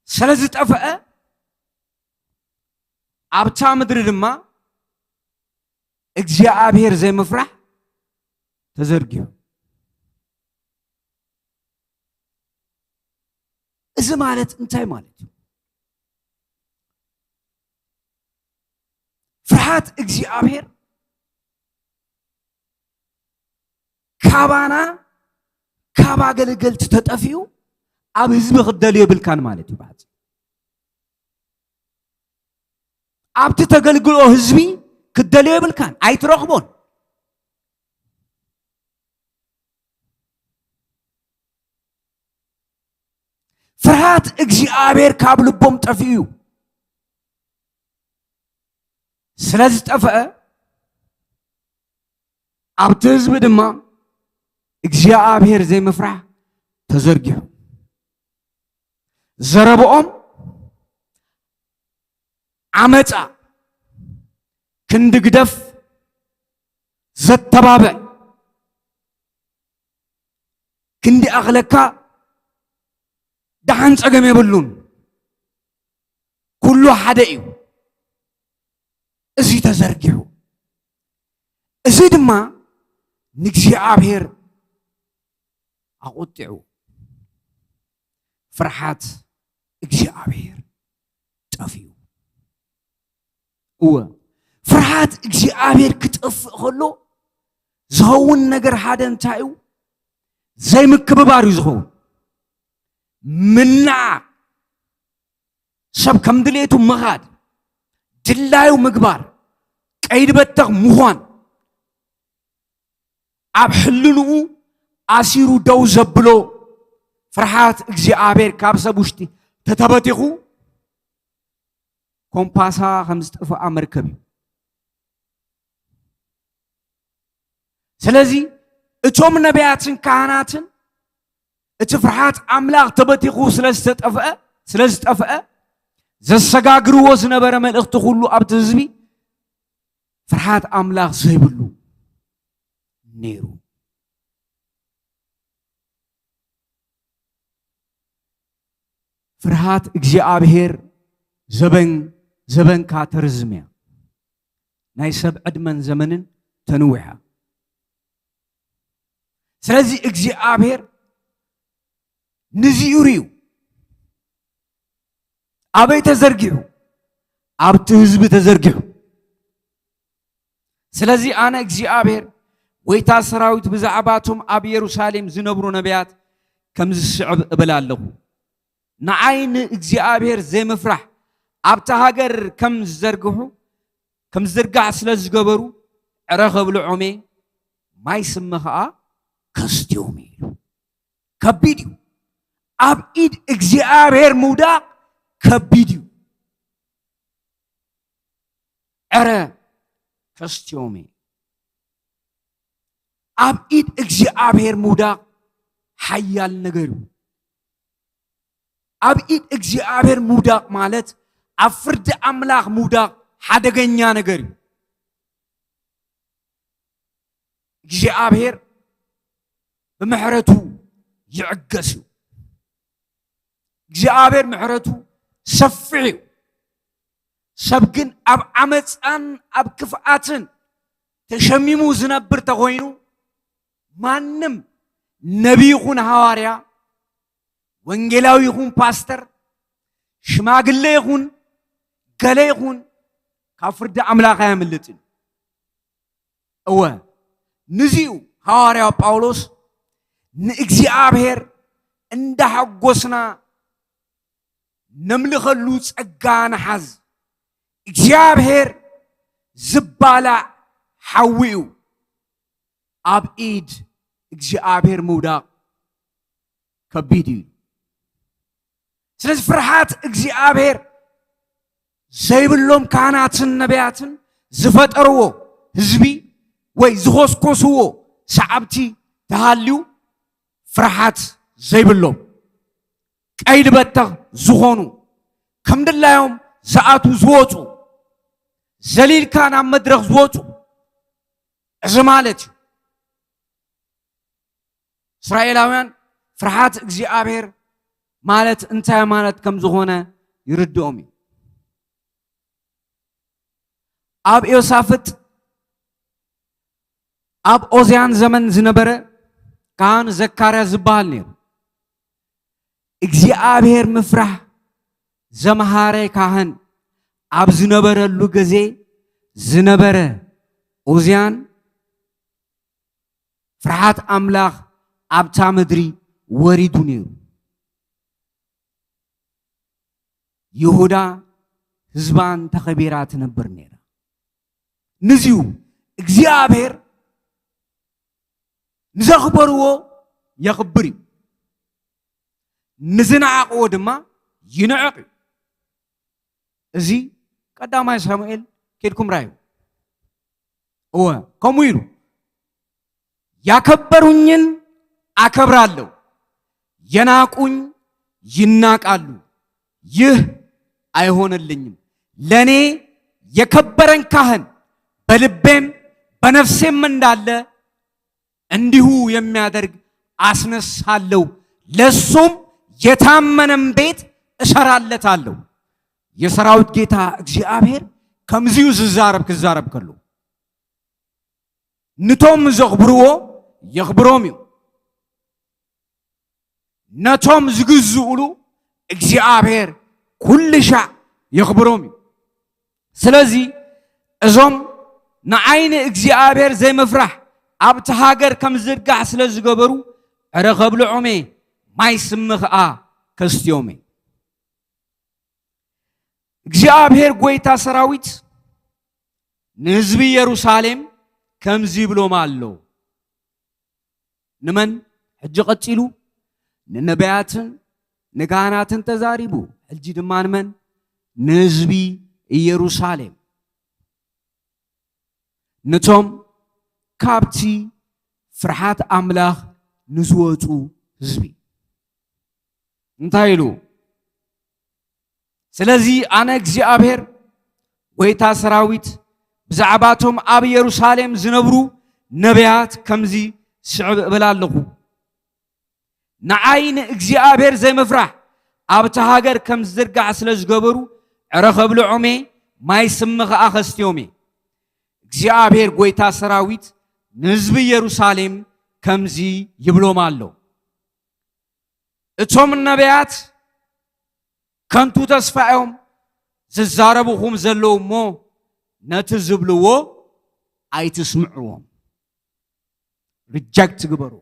ስለ ዝጠፍአ፣ ኣብታ ምድሪ ድማ እግዚኣብሔር ዘይምፍራሕ ተዘርጊሑ። እዚ ማለት እንታይ ማለት እዩ? ፍርሃት እግዚኣብሔር ካባና፣ ካብ ኣገልገልቲ ተጠፊኡ ኣብ ህዝቢ ክትደልዮ የብልካን ማለት እዩ። ብሓጺር፣ ኣብቲ ተገልግሎ ህዝቢ ክትደልዮ የብልካን፣ ኣይትረኽቦን። ፍርሃት እግዚኣብሔር ካብ ልቦም ጠፊኡ እዩ። ስለ ዝጠፍአ፣ ኣብቲ ህዝቢ ድማ እግዚኣብሔር ዘይምፍራሕ ተዘርጊሑ። ዘረብኦም ዓመፃ ክንዲ ግደፍ ዘተባብዕ፣ ክንዲ ኣኽለካ ደሓን ጸገም የብሉን። ኩሉ ሓደ እዩ። እዚ ተዘርጊሑ። እዚ ድማ ንእግዚኣብሔር ኣቑጢዑ። ፍርሓት እግዚኣብሔር ጠፊኡ። እወ፣ ፍርሃት እግዚኣብሔር ክጠፍእ ከሎ ዝኸውን ነገር ሓደ እንታይ እዩ? ዘይምክብባር እዩ ዝኸውን። ምንዓቕ፣ ሰብ ከም ድሌቱ ምኻድ፣ ድላዩ ምግባር፣ ቀይዲ በተኽ ምዃን፣ ኣብ ሕልንኡ ኣሲሩ ደው ዘብሎ ፍርሃት እግዚኣብሔር ካብ ሰብ ውሽጢ ተተበቲኹ፣ ኮምፓሳ ከም ዝጠፍኣ መርከብ እዩ። ስለዚ እቶም ነቢያትን ካህናትን እቲ ፍርሃት ኣምላኽ ተበቲኹ ስለ ዝተጠፍአ፣ ስለ ዝጠፍአ፣ ዘሰጋግርዎ ዝነበረ መልእኽቲ ኩሉ ኣብቲ ህዝቢ ፍርሃት ኣምላኽ ዘይብሉ ነይሩ። ፍርሃት እግዚኣብሔር ዘበን፣ ዘበንካ ተርዝም እያ። ናይ ሰብ ዕድመን ዘመንን ተንውሕ እያ። ስለዚ እግዚኣብሔር ንዚኡ ርእዩ። ኣበይ ተዘርጊሑ? ኣብቲ ህዝቢ ተዘርጊሑ። ስለዚ ኣነ እግዚኣብሔር ጐይታ ሰራዊት ብዛዕባ እቶም ኣብ የሩሳሌም ዝነብሩ ነቢያት ከምዚ ዝስዕብ እብል ኣለኹ። ንዓይ ንእግዚኣብሔር ዘይምፍራሕ ኣብታ ሃገር ከም ዝዘርግሑ፣ ከም ዝዝርጋሕ ስለ ዝገበሩ፣ ዕረ ከብልዖም እየ፣ ማይ ስሚ ኸኣ ከስትዮም እየ ኢሉ። ከቢድ እዩ። ኣብ ኢድ እግዚኣብሔር ምውዳቕ ከቢድ እዩ። ዕረ ከስትዮም እየ። ኣብ ኢድ እግዚኣብሔር ምውዳቕ ሓያል ነገር እዩ። ኣብ ኢድ እግዚኣብሔር ምውዳቕ ማለት ኣብ ፍርዲ ኣምላኽ ምውዳቕ ሓደገኛ ነገር እዩ። እግዚኣብሔር ብምሕረቱ ይዕገስ እዩ። እግዚኣብሔር ምሕረቱ ሰፊሕ እዩ። ሰብ ግን ኣብ ዓመፃን ኣብ ክፍኣትን ተሸሚሙ ዝነብር ተኾይኑ፣ ማንም ነቢይ ይኹን ሃዋርያ፣ ወንጌላዊ ይኹን ፓስተር፣ ሽማግለ ይኹን ገለ ይኹን፣ ካብ ፍርዲ ኣምላኽ ኣየምልጥን። እወ፣ ንዚኡ ሃዋርያው ጳውሎስ ንእግዚኣብሔር እንዳሐጎስና ነምልኸሉ ጸጋ ንሓዝ። እግዚኣብሔር ዝባላዕ ሓዊ እዩ። ኣብ ኢድ እግዚኣብሔር ምውዳቕ ከቢድ እዩ። ስለዚ ፍርሃት እግዚኣብሔር ዘይብሎም ካህናትን ነቢያትን ዝፈጠርዎ ህዝቢ ወይ ዝኾስኮስዎ ሰዓብቲ ተሃልዩ፣ ፍርሃት ዘይብሎም ቀይዲ በተኽ ዝኾኑ፣ ከም ድላዮም ዝኣትዉ ዝወፁ፣ ዘሊልካ ናብ መድረኽ ዝወፁ፣ እዚ ማለት እዩ። እስራኤላውያን ፍርሃት እግዚኣብሔር ማለት እንታይ ማለት ከም ዝኾነ ይርድኦም እዩ። ኣብ ዮሳፍጥ፣ ኣብ ኦዝያን ዘመን ዝነበረ ካህን ዘካርያስ ዝበሃል ነይሩ። እግዚኣብሔር ምፍራሕ ዘምሃረ ካህን ኣብ ዝነበረሉ ግዜ ዝነበረ ኦዝያን፣ ፍርሃት ኣምላኽ ኣብታ ምድሪ ወሪዱ ነይሩ። ይሁዳ ህዝባን ተኸቢራ ትነብር ነይራ። ንዚዩ እግዚኣብሔር ንዘኽበርዎ የኽብር እዩ፣ ንዝነዓቕዎ ድማ ይንዕቕ እዩ። እዚ ቀዳማይ ሳሙኤል ኬድኩም ራዩ። እወ፣ ከምኡ ኢሉ፣ ያከበሩኝን አከብራለሁ፣ የናቁኝ ይናቃሉ። ይህ አይሆንልኝም። ለኔ የከበረን ካህን በልቤም በነፍሴም እንዳለ እንዲሁ የሚያደርግ አስነሳለሁ፣ ለሱም የታመነም ቤት እሰራለታለሁ። የሰራዊት ጌታ እግዚኣብሔር ከምዚዩ ዝዛረብ ክዛረብ ከሎ፣ ንቶም ዘኽብርዎ የኽብሮም እዩ፣ ነቶም ዝግዝኡሉ እግዚኣብሔር ኩሉ ሻዕ የኽብሮም እዩ። ስለዚ እዞም ንዓይ ንእግዚኣብሔር ዘይምፍራሕ ኣብቲ ሃገር ከም ዝዝርጋሕ ስለ ዝገበሩ፣ ዕረ ከብልዖም እየ፣ ማይ ስሚ ኸኣ ከስትዮም እየ። እግዚኣብሔር ጐይታ ሰራዊት ንህዝቢ ኢየሩሳሌም ከምዚ ይብሎም ኣሎ። ንመን? ሕጂ ቀጺሉ ንነቢያትን ንካህናትን ተዛሪቡ። ሕጂ ድማ ንመን? ንህዝቢ ኢየሩሳሌም፣ ነቶም ካብቲ ፍርሃት ኣምላኽ ንዝወጹ ህዝቢ። እንታይ ኢሉ? ስለዚ ኣነ እግዚኣብሔር ጐይታ ሰራዊት ብዛዕባቶም ኣብ ኢየሩሳሌም ዝነብሩ ነቢያት ከምዚ ስዕብ እብል ኣለኹ። ንዓይ ንእግዚኣብሔር ዘይምፍራሕ ኣብቲ ሃገር ከም ዝዝርጋሕ ስለ ዝገበሩ፣ ዕረ ከብልዖም እየ፣ ማይ ስሚ ኸኣ ከስትዮም እየ። እግዚኣብሔር ጐይታ ሰራዊት ንህዝቢ ኢየሩሳሌም ከምዚ ይብሎም ኣሎ። እቶም ነቢያት ከንቱ ተስፋ እዮም ዝዛረብኹም ዘለዉ እሞ፣ ነቲ ዝብልዎ ኣይትስምዕዎም። ሪጀክት ግበሩ።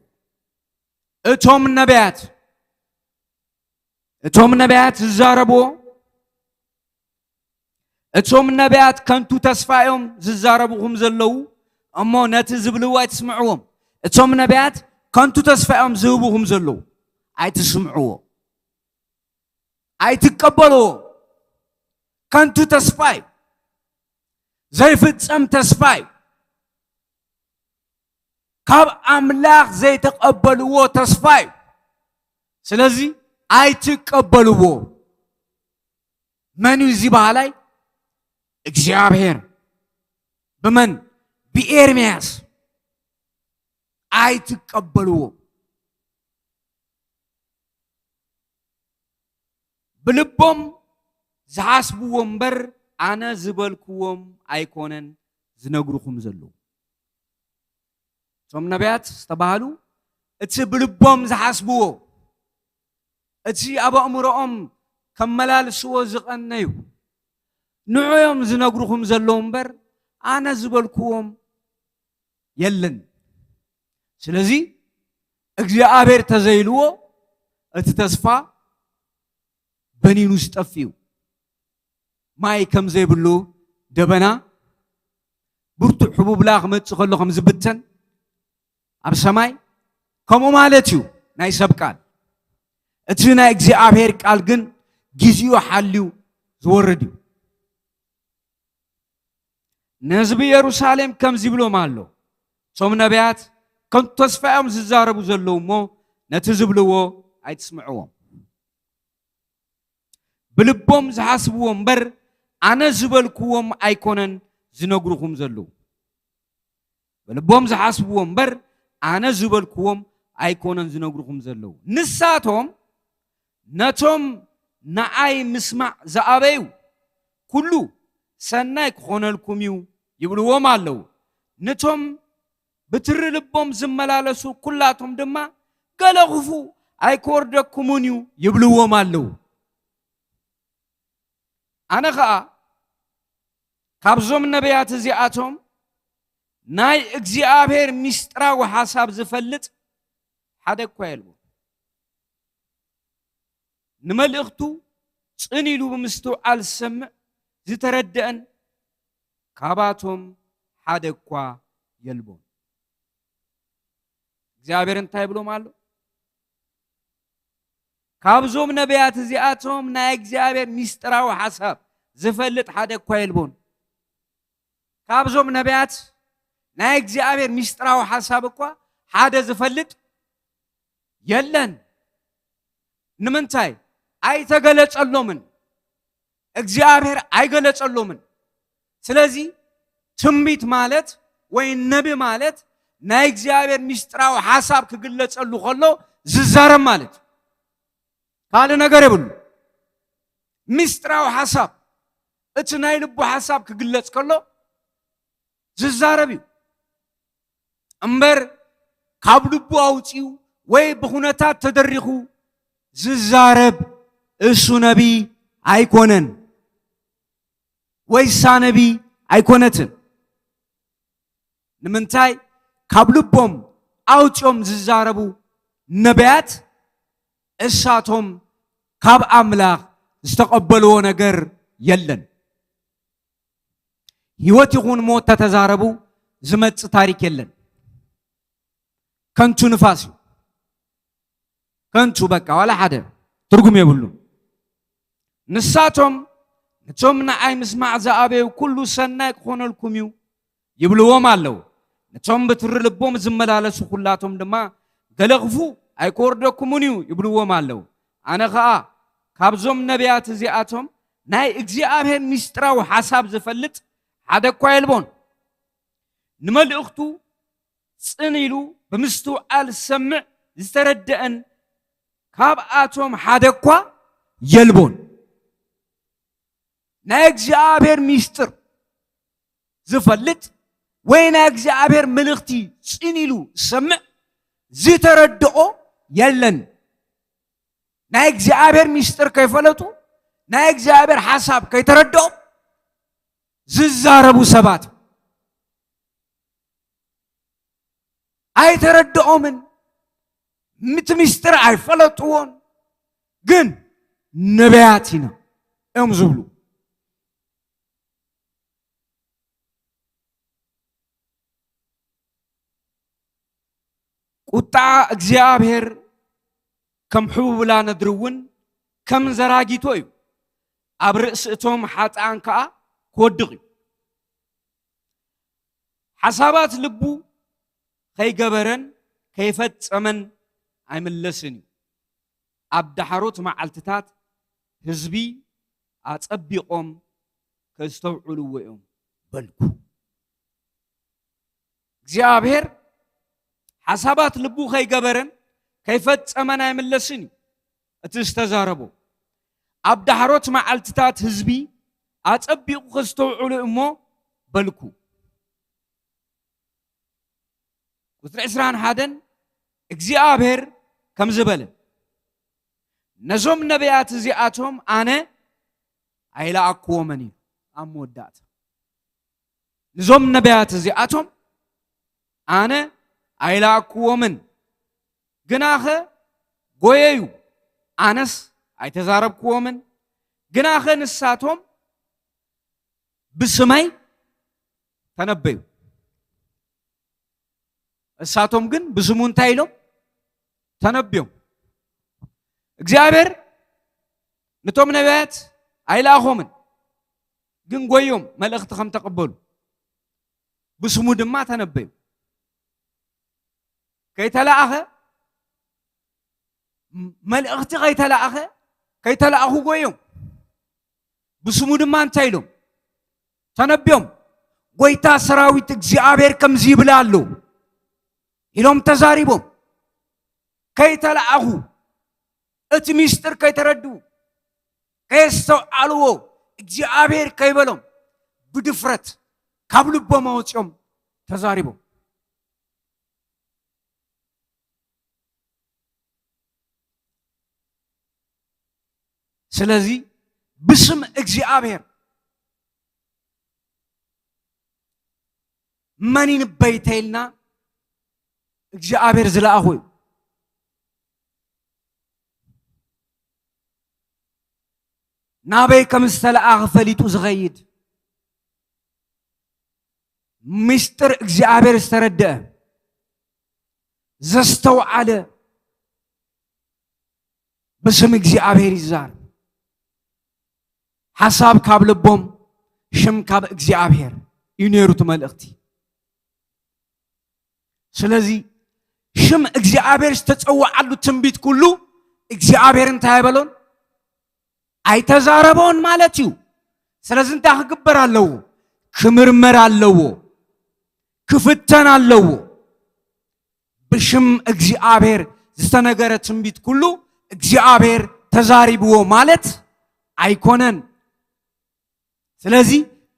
እቶም ነቢያት፣ እቶም ነቢያት ዝዛረብዎ፣ እቶም ነቢያት ከንቱ ተስፋ እዮም ዝዛረብኹም ዘለዉ እሞ፣ ነቲ ዝብልዎ ኣይትስምዕዎም። እቶም ነቢያት ከንቱ ተስፋ እዮም ዝህብኹም ዘለዉ፣ ኣይትስምዕዎ፣ ኣይትቀበልዎ። ከንቱ ተስፋ እዩ፣ ዘይፍጸም ተስፋ እዩ፣ ካብ ኣምላኽ ዘይተቐበልዎ ተስፋ እዩ። ስለዚ ኣይትቀበልዎ። መን እዩ እዚ በሃላይ? እግዚኣብሔር። ብመን? ብኤርምያስ። ኣይትቀበልዎ። ብልቦም ዝሓስብዎ እምበር ኣነ ዝበልክዎም ኣይኮነን ዝነግርኹም ዘለዉ። እቶም ነቢያት ዝተባህሉ እቲ ብልቦም ዝሓስብዎ፣ እቲ ኣብ ኣእምሮኦም ከመላልስዎ ዝቐነዩ፣ ንዑ እዮም ዝነግርኹም ዘለዉ እምበር ኣነ ዝበልክዎም የለን። ስለዚ እግዚኣብሔር ተዘይልዎ እቲ ተስፋ በኒኑ ዝጠፍእ እዩ። ማይ ከም ዘይብሉ ደበና ብርቱዕ ሕቡብላ ክመጽእ ከሎ ከም ዝብተን ኣብ ሰማይ፣ ከምኡ ማለት እዩ ናይ ሰብ ቃል። እቲ ናይ እግዚኣብሔር ቃል ግን ግዜኡ ሓልዩ ዝወርድ እዩ። ንህዝቢ ኢየሩሳሌም ከምዚ ይብሎም ኣሎ፣ እቶም ነቢያት ከንቱ ተስፋ እዮም ዝዛረቡ ዘለዉ እሞ፣ ነቲ ዝብልዎ ኣይትስምዕዎም። ብልቦም ዝሓስብዎ እምበር ኣነ ዝበልክዎም ኣይኮነን ዝነግርኹም ዘለዉ። ብልቦም ዝሓስብዎ እምበር ኣነ ዝበልክዎም ኣይኮነን ዝነግርኹም ዘለዉ። ንሳቶም ነቶም ንዓይ ምስማዕ ዝኣበዩ ኩሉ ሰናይ ክኾነልኩም እዩ ይብልዎም ኣለዉ። ነቶም ብትሪ ልቦም ዝመላለሱ ኩላቶም ድማ ገለ ክፉእ ኣይክወርደኩምን እዩ ይብልዎም ኣለዉ። ኣነ ኸኣ ካብዞም ነቢያት እዚኣቶም ናይ እግዚኣብሔር ምስጢራዊ ሓሳብ ዝፈልጥ ሓደ እኳ የልቦን። ንመልእኽቱ ጽን ኢሉ ብምስትውዓል ዝሰምዕ ዝተረደአን ካባቶም ሓደ እኳ የልቦን። እግዚኣብሔር እንታይ ይብሎም ኣሎ? ካብዞም ነቢያት እዚኣቶም ናይ እግዚኣብሔር ምስጢራዊ ሓሳብ ዝፈልጥ ሓደ እኳ የልቦን። ካብዞም ነቢያት ናይ እግዚኣብሔር ምስጢራዊ ሓሳብ እኳ ሓደ ዝፈልጥ የለን። ንምንታይ? ኣይተገለጸሎምን። እግዚኣብሔር ኣይገለጸሎምን። ስለዚ ትንቢት ማለት ወይ ነቢ ማለት ናይ እግዚኣብሔር ምስጢራዊ ሓሳብ ክግለጸሉ ከሎ ዝዛረብ ማለት እዩ። ካልእ ነገር የብሉ። ምስጢራዊ ሓሳብ፣ እቲ ናይ ልቡ ሓሳብ ክግለጽ ከሎ ዝዛረብ እዩ እምበር፣ ካብ ልቡ ኣውጺኡ ወይ ብኹነታት ተደሪኹ ዝዛረብ እሱ ነቢ ኣይኮነን፣ ወይ እሳ ነቢ ኣይኮነትን። ንምንታይ? ካብ ልቦም ኣውጺኦም ዝዛረቡ ነቢያት እሳቶም ካብ ኣምላኽ ዝተቐበልዎ ነገር የለን። ህይወት ይኹን ሞት ተተዛረቡ ዝመጽእ ታሪክ የለን። ከንቱ ንፋስ እዩ። ከንቱ በቃ ዋላ ሓደ ትርጉም የብሉን። ንሳቶም ነቶም ንዓይ ምስማዕ ዝኣበዩ ኩሉ ሰናይ ክኾነልኩም እዩ ይብልዎም ኣለዉ። ነቶም ብትሪ ልቦም ዝመላለሱ ኩላቶም ድማ ገለ ክፉእ ኣይክወርደኩምን እዩ ይብልዎም ኣለዉ። ኣነ ኸኣ ካብዞም ነቢያት እዚኣቶም ናይ እግዚኣብሔር ምስጢራዊ ሓሳብ ዝፈልጥ ሓደ እኳ የልቦን። ንመልእኽቱ ጽን ኢሉ ብምስትውዓል ዝሰምዕ ዝተረደአን ካብኣቶም ሓደ እኳ የልቦን። ናይ እግዚኣብሔር ምስጢር ዝፈልጥ ወይ ናይ እግዚኣብሔር መልእኽቲ ጽን ኢሉ ዝሰምዕ ዝተረድኦ የለን። ናይ እግዚኣብሔር ምስጢር ከይፈለጡ፣ ናይ እግዚኣብሔር ሓሳብ ከይተረድኦም ዝዛረቡ ሰባት ኣይተረድኦምን። እቲ ምስጢር ኣይፈለጥዎን። ግን ነቢያት ኢና እዮም ዝብሉ። ቁጣ እግዚኣብሔር ከም ሕቡብላ ነድሪ እውን ከም ዘራጊቶ እዩ። ኣብ ርእሲ እቶም ሓጥኣን ከኣ ክወድቕ እዩ። ሓሳባት ልቡ ከይገበረን ከይፈጸመን ኣይምለስን እዩ። ኣብ ዳሕሮት መዓልትታት ህዝቢ ኣጸቢቖም ከስተውዕልዎ እዮም በልኩ። እግዚኣብሔር ሓሳባት ልቡ ከይገበረን ከይፈጸመን ኣይምለስን እዩ። እቲ ዝተዛረቦ ኣብ ዳሕሮት መዓልትታት ህዝቢ ኣጸቢቑ ከስተውዕሉ እሞ በልኩ። ቁጽሪ ዕስራን ሓደን እግዚኣብሔር ከምዚ በለ፣ ነዞም ነቢያት እዚኣቶም ኣነ ኣይለኣክዎምን እዩ። ኣብ መወዳእታ ነዞም ነቢያት እዚኣቶም ኣነ ኣይለኣክዎምን፣ ግናኸ ጎየዩ፣ ኣነስ ኣይተዛረብክዎምን። ግናኸ ንሳቶም ብስመይ ተነበዩ። እሳቶም ግን ብስሙ እንታይ ኢሎም ተነብዮም። እግዚኣብሔር ነቶም ነቢያት ኣይለኣኾምን፣ ግን ጎዮም መልእኽቲ ከም ተቐበሉ ብስሙ ድማ ተነበዩ። ከይተለኣኸ፣ መልእኽቲ ከይተለኣኸ፣ ከይተለኣኹ ጎዮም። ብስሙ ድማ እንታይ ኢሎም ተነብዮም? ጎይታ ሰራዊት እግዚኣብሔር ከምዚ ይብል ኣሎ ኢሎም ተዛሪቦም። ከይተለኣኹ እቲ ምስጢር ከይተረድኡ፣ ከየስተውዓልዎ፣ እግዚኣብሔር ከይበሎም፣ ብድፍረት ካብ ልቦም ኣውፂኦም ተዛሪቦም። ስለዚ ብስም እግዚኣብሔር መን ይንበይ ተይልና እግዚኣብሔር ዝለኣኹ እዩ። ናበይ ከም ዝተለኣኸ ፈሊጡ ዝኸይድ፣ ምስጢር እግዚኣብሔር ዝተረደአ፣ ዘስተውዓለ፣ ብስም እግዚኣብሔር ይዛረብ። ሓሳብ ካብ ልቦም፣ ሽም ካብ እግዚኣብሔር እዩ ነይሩ እቲ መልእኽቲ። ስለዚ ሽም እግዚኣብሔር ዝተጸውዓሉ ትንቢት ኩሉ እግዚኣብሔር እንታይ ኣይበሎን? ኣይተዛረቦን ማለት እዩ። ስለዚ እንታይ ክግበር ኣለዎ? ክምርመር ኣለዎ። ክፍተን ኣለዎ። ብሽም እግዚኣብሔር ዝተነገረ ትንቢት ኩሉ እግዚኣብሔር ተዛሪብዎ ማለት ኣይኮነን። ስለዚ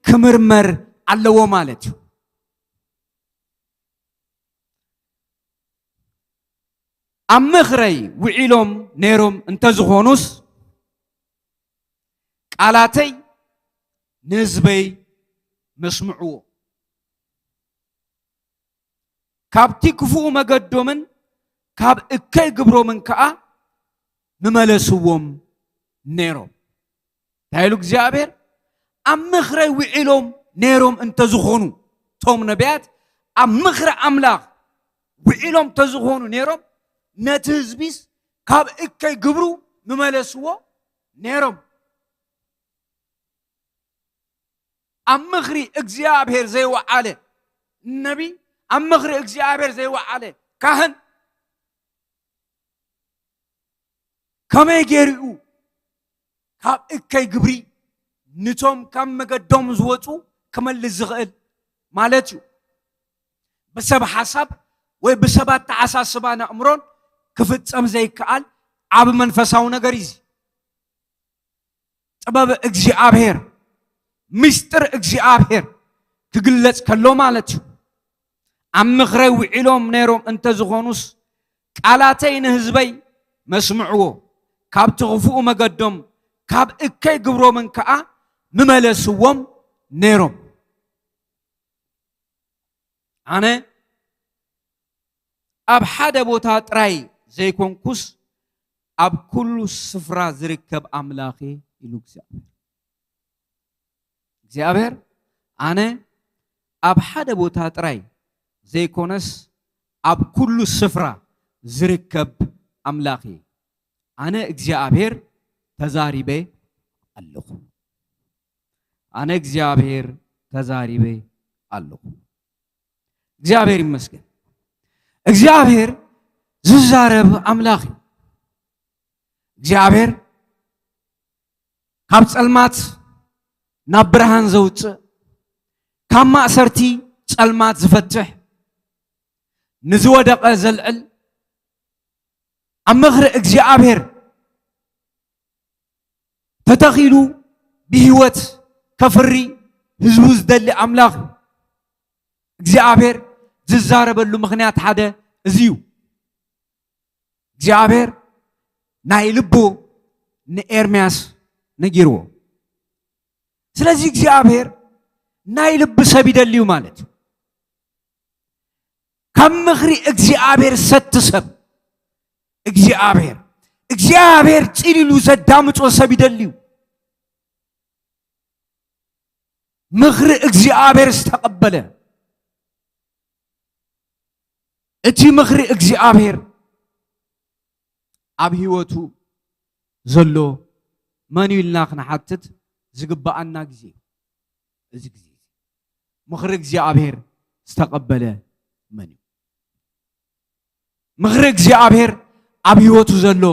ክምርመር ኣለዎ ማለት እዩ። ኣብ ምኽረይ ውዒሎም ነይሮም እንተዝኾኑስ፣ ቃላተይ ንህዝበይ መስምዕዎ። ካብቲ ክፉእ መገዶምን ካብ እከይ ግብሮምን ከኣ ምመለስዎም ነይሮም። እንታይ ኢሉ እግዚኣብሔር? ኣብ ምኽረይ ውዒሎም ነይሮም እንተዝኾኑ፣ እቶም ነቢያት ኣብ ምኽሪ ኣምላኽ ውዒሎም እንተዝኾኑ ነይሮም፣ ነቲ ህዝቢስ ካብ እከይ ግብሩ ምመለስዎ ነይሮም። ኣብ ምኽሪ እግዚኣብሔር ዘይወዓለ ነቢ፣ ኣብ ምኽሪ እግዚኣብሔር ዘይወዓለ ካህን ከመይ ገይሩ እዩ ካብ እከይ ግብሪ ንቶም ካብ መገዶም ዝወፁ ክመልስ ዝኽእል ማለት እዩ? ብሰብ ሓሳብ ወይ ብሰብ ኣተሓሳስባን ኣእምሮን ክፍጸም ዘይከኣል ዓቢ መንፈሳዊ ነገር እዩ እዚ። ጥበብ እግዚኣብሔር፣ ምስጢር እግዚኣብሔር ክግለጽ ከሎ ማለት እዩ። ኣብ ምኽረይ ውዒሎም ነይሮም እንተዝኾኑስ፣ ቃላተይ ንህዝበይ መስምዕዎ፣ ካብቲ ክፉእ መገዶም፣ ካብ እከይ ግብሮምን ከኣ ምመለስዎም ነይሮም። ኣነ ኣብ ሓደ ቦታ ጥራይ ዘይኮንኩስ፣ ኣብ ኩሉ ስፍራ ዝርከብ ኣምላኽ እየ ኢሉ እግዚኣብሔር። እግዚኣብሔር፣ ኣነ ኣብ ሓደ ቦታ ጥራይ ዘይኮነስ፣ ኣብ ኩሉ ስፍራ ዝርከብ ኣምላኽ እየ። ኣነ እግዚኣብሔር ተዛሪበ ኣለኹ። ኣነ እግዚኣብሔር ተዛሪበ ኣለኹ። እግዚኣብሔር ይመስገን። እግዚኣብሔር ዝዛረብ ኣምላኽ እዩ። እግዚኣብሔር ካብ ጸልማት ናብ ብርሃን ዘውጽእ፣ ካብ ማእሰርቲ ጸልማት ዝፈትሕ፣ ንዝወደቐ ዘልዕል፣ ኣብ ምኽሪ እግዚኣብሔር ተተኺሉ ብህይወት ከፍሪ ህዝቡ ዝደሊ ኣምላኽ እዩ። እግዚኣብሔር ዝዛረበሉ ምኽንያት ሓደ እዚ እዩ። እግዚኣብሔር ናይ ልቡ ንኤርምያስ ነጊርዎ። ስለዚ እግዚኣብሔር ናይ ልቢ ሰብ ይደልዩ ማለት እዩ። ካብ ምኽሪ እግዚኣብሔር ሰቲ ሰብ እግዚኣብሔር፣ እግዚኣብሔር ፂሊሉ ዘዳምፆ ሰብ ይደልዩ። ምኽሪ እግዚኣብሔር ዝተቐበለ፣ እቲ ምኽሪ እግዚኣብሔር ኣብ ህይወቱ ዘሎ መን እዩ ኢልና ክንሓትት ዝግብኣና ግዜ እዩ። እዚ ግዜ እዚ ምኽሪ እግዚኣብሔር ዝተቐበለ መን እዩ? ምኽሪ እግዚኣብሔር ኣብ ህይወቱ ዘሎ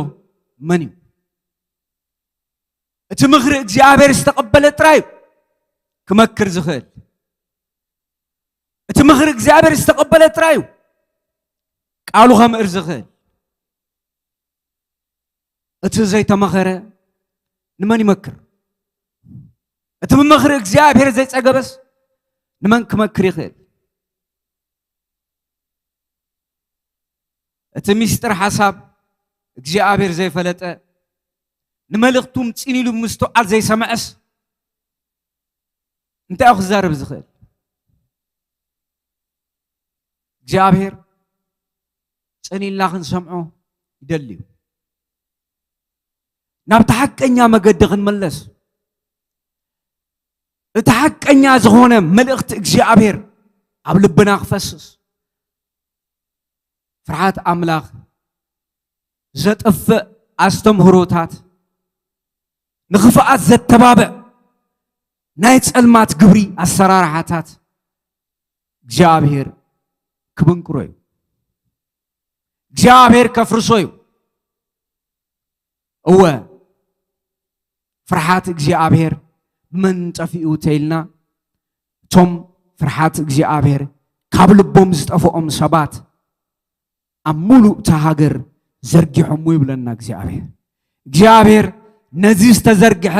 መን እዩ? እቲ ምኽሪ እግዚኣብሔር ዝተቐበለ ጥራይ እዩ ክመክር ዝኽእል። እቲ ምኽሪ እግዚኣብሔር ዝተቐበለ ጥራይ እዩ ቃሉ ከምእር ዝኽእል። እቲ ዘይተመኸረ ንመን ይመክር? እቲ ብመኽሪ እግዚኣብሔር ዘይጸገበስ ንመን ክመክር ይኽእል? እቲ ምስጢር ሓሳብ እግዚኣብሔር ዘይፈለጠ፣ ንመልእኽቱ ምጺን ኢሉ ምስትውዓል ዘይሰምዐስ እንታይ እዩ ክዛረብ ዝኽእል? እግዚኣብሔር ጽን ኢልና ክንሰምዖ ይደሊ እዩ። ናብቲ ሓቀኛ መገዲ ክንመለስ፣ እቲ ሓቀኛ ዝኾነ መልእኽቲ እግዚኣብሔር ኣብ ልብና ክፈስስ፣ ፍርሃት ኣምላኽ ዘጥፍእ ኣስተምህሮታት፣ ንኽፍኣት ዘተባብዕ ናይ ጸልማት ግብሪ ኣሰራርሓታት እግዚኣብሔር ክብንቅሮ እዩ። እግዚኣብሔር ከፍርሶ እዩ። እወ፣ ፍርሃት እግዚኣብሔር ብመን ጠፊኡ ተይልና፣ እቶም ፍርሃት እግዚኣብሔር ካብ ልቦም ዝጠፍኦም ሰባት ኣብ ሙሉእ እታ ሃገር ዘርጊሖምዎ ይብለና እግዚኣብሔር። እግዚኣብሔር ነዚ ዝተዘርግሐ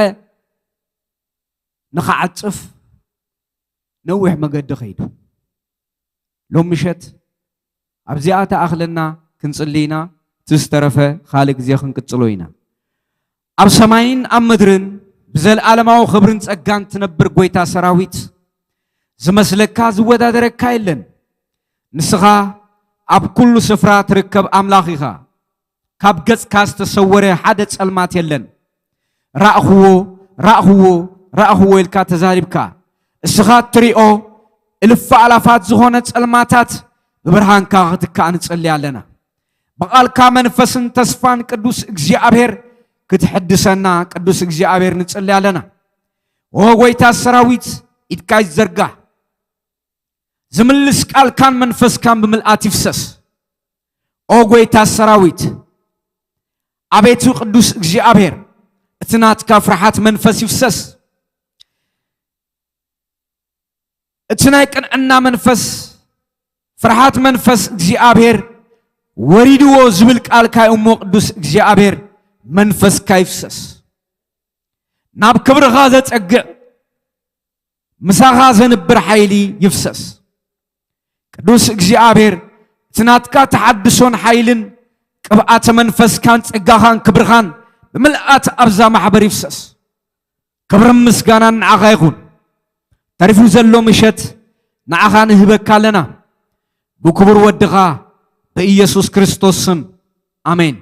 ንኽዓጽፍ ነዊሕ መገዲ ከይዱ። ሎም ምሸት ኣብዚኣ ተኣኽለና ክንጽሊ ኢና። እቲ ዝተረፈ ካልእ ግዜ ክንቅጽሎ ኢና። ኣብ ሰማይን ኣብ ምድርን ብዘለኣለማዊ ክብርን ጸጋን ትነብር ጐይታ ሰራዊት፣ ዝመስለካ ዝወዳደረካ የለን። ንስኻ ኣብ ኩሉ ስፍራ ትርከብ ኣምላኽ ኢኻ። ካብ ገጽካ ዝተሰወረ ሓደ ጸልማት የለን። "ራእኽዎ፣ ራእኽዎ፣ ራእኽዎ" ኢልካ ተዛሪብካ። እስኻ እትሪኦ እልፊ ኣላፋት ዝኾነ ጸልማታት ብብርሃንካ ክትካእ ንጽሊ ኣለና። ብቓልካ መንፈስን ተስፋን ቅዱስ እግዚኣብሔር ክትሕድሰና ቅዱስ እግዚኣብሔር ንጽሊ ኣለና። ኦ ጐይታ ሰራዊት፣ ኢድካ ይዘርጋሕ። ዝምልስ ቃልካን መንፈስካን ብምልኣት ይፍሰስ። ኦ ጐይታ ሰራዊት፣ ኣቤቱ ቅዱስ እግዚኣብሔር፣ እቲ ናትካ ፍርሃት መንፈስ ይፍሰስ። እቲ ናይ ቅንዕና መንፈስ፣ ፍርሃት መንፈስ እግዚኣብሔር ወሪድዎ ዝብል ቃልካ እዩ እሞ፣ ቅዱስ እግዚኣብሔር፣ መንፈስካ ይፍሰስ። ናብ ክብርኻ ዘጸግዕ፣ ምሳኻ ዘንብር ሓይሊ ይፍሰስ። ቅዱስ እግዚኣብሔር፣ እቲ ናትካ ተሓድሶን ሓይልን ቅብኣተ መንፈስካን ጸጋኻን ክብርኻን ብምልኣት ኣብዛ ማሕበር ይፍሰስ። ክብርን ምስጋናን ንዓኻ ይኹን። ተሪፉ ዘሎ ምሸት ንዓኻ ንህበካ ኣለና። ብክቡር ወድኻ ብኢየሱስ ክርስቶስ ስም፣ ኣሜን።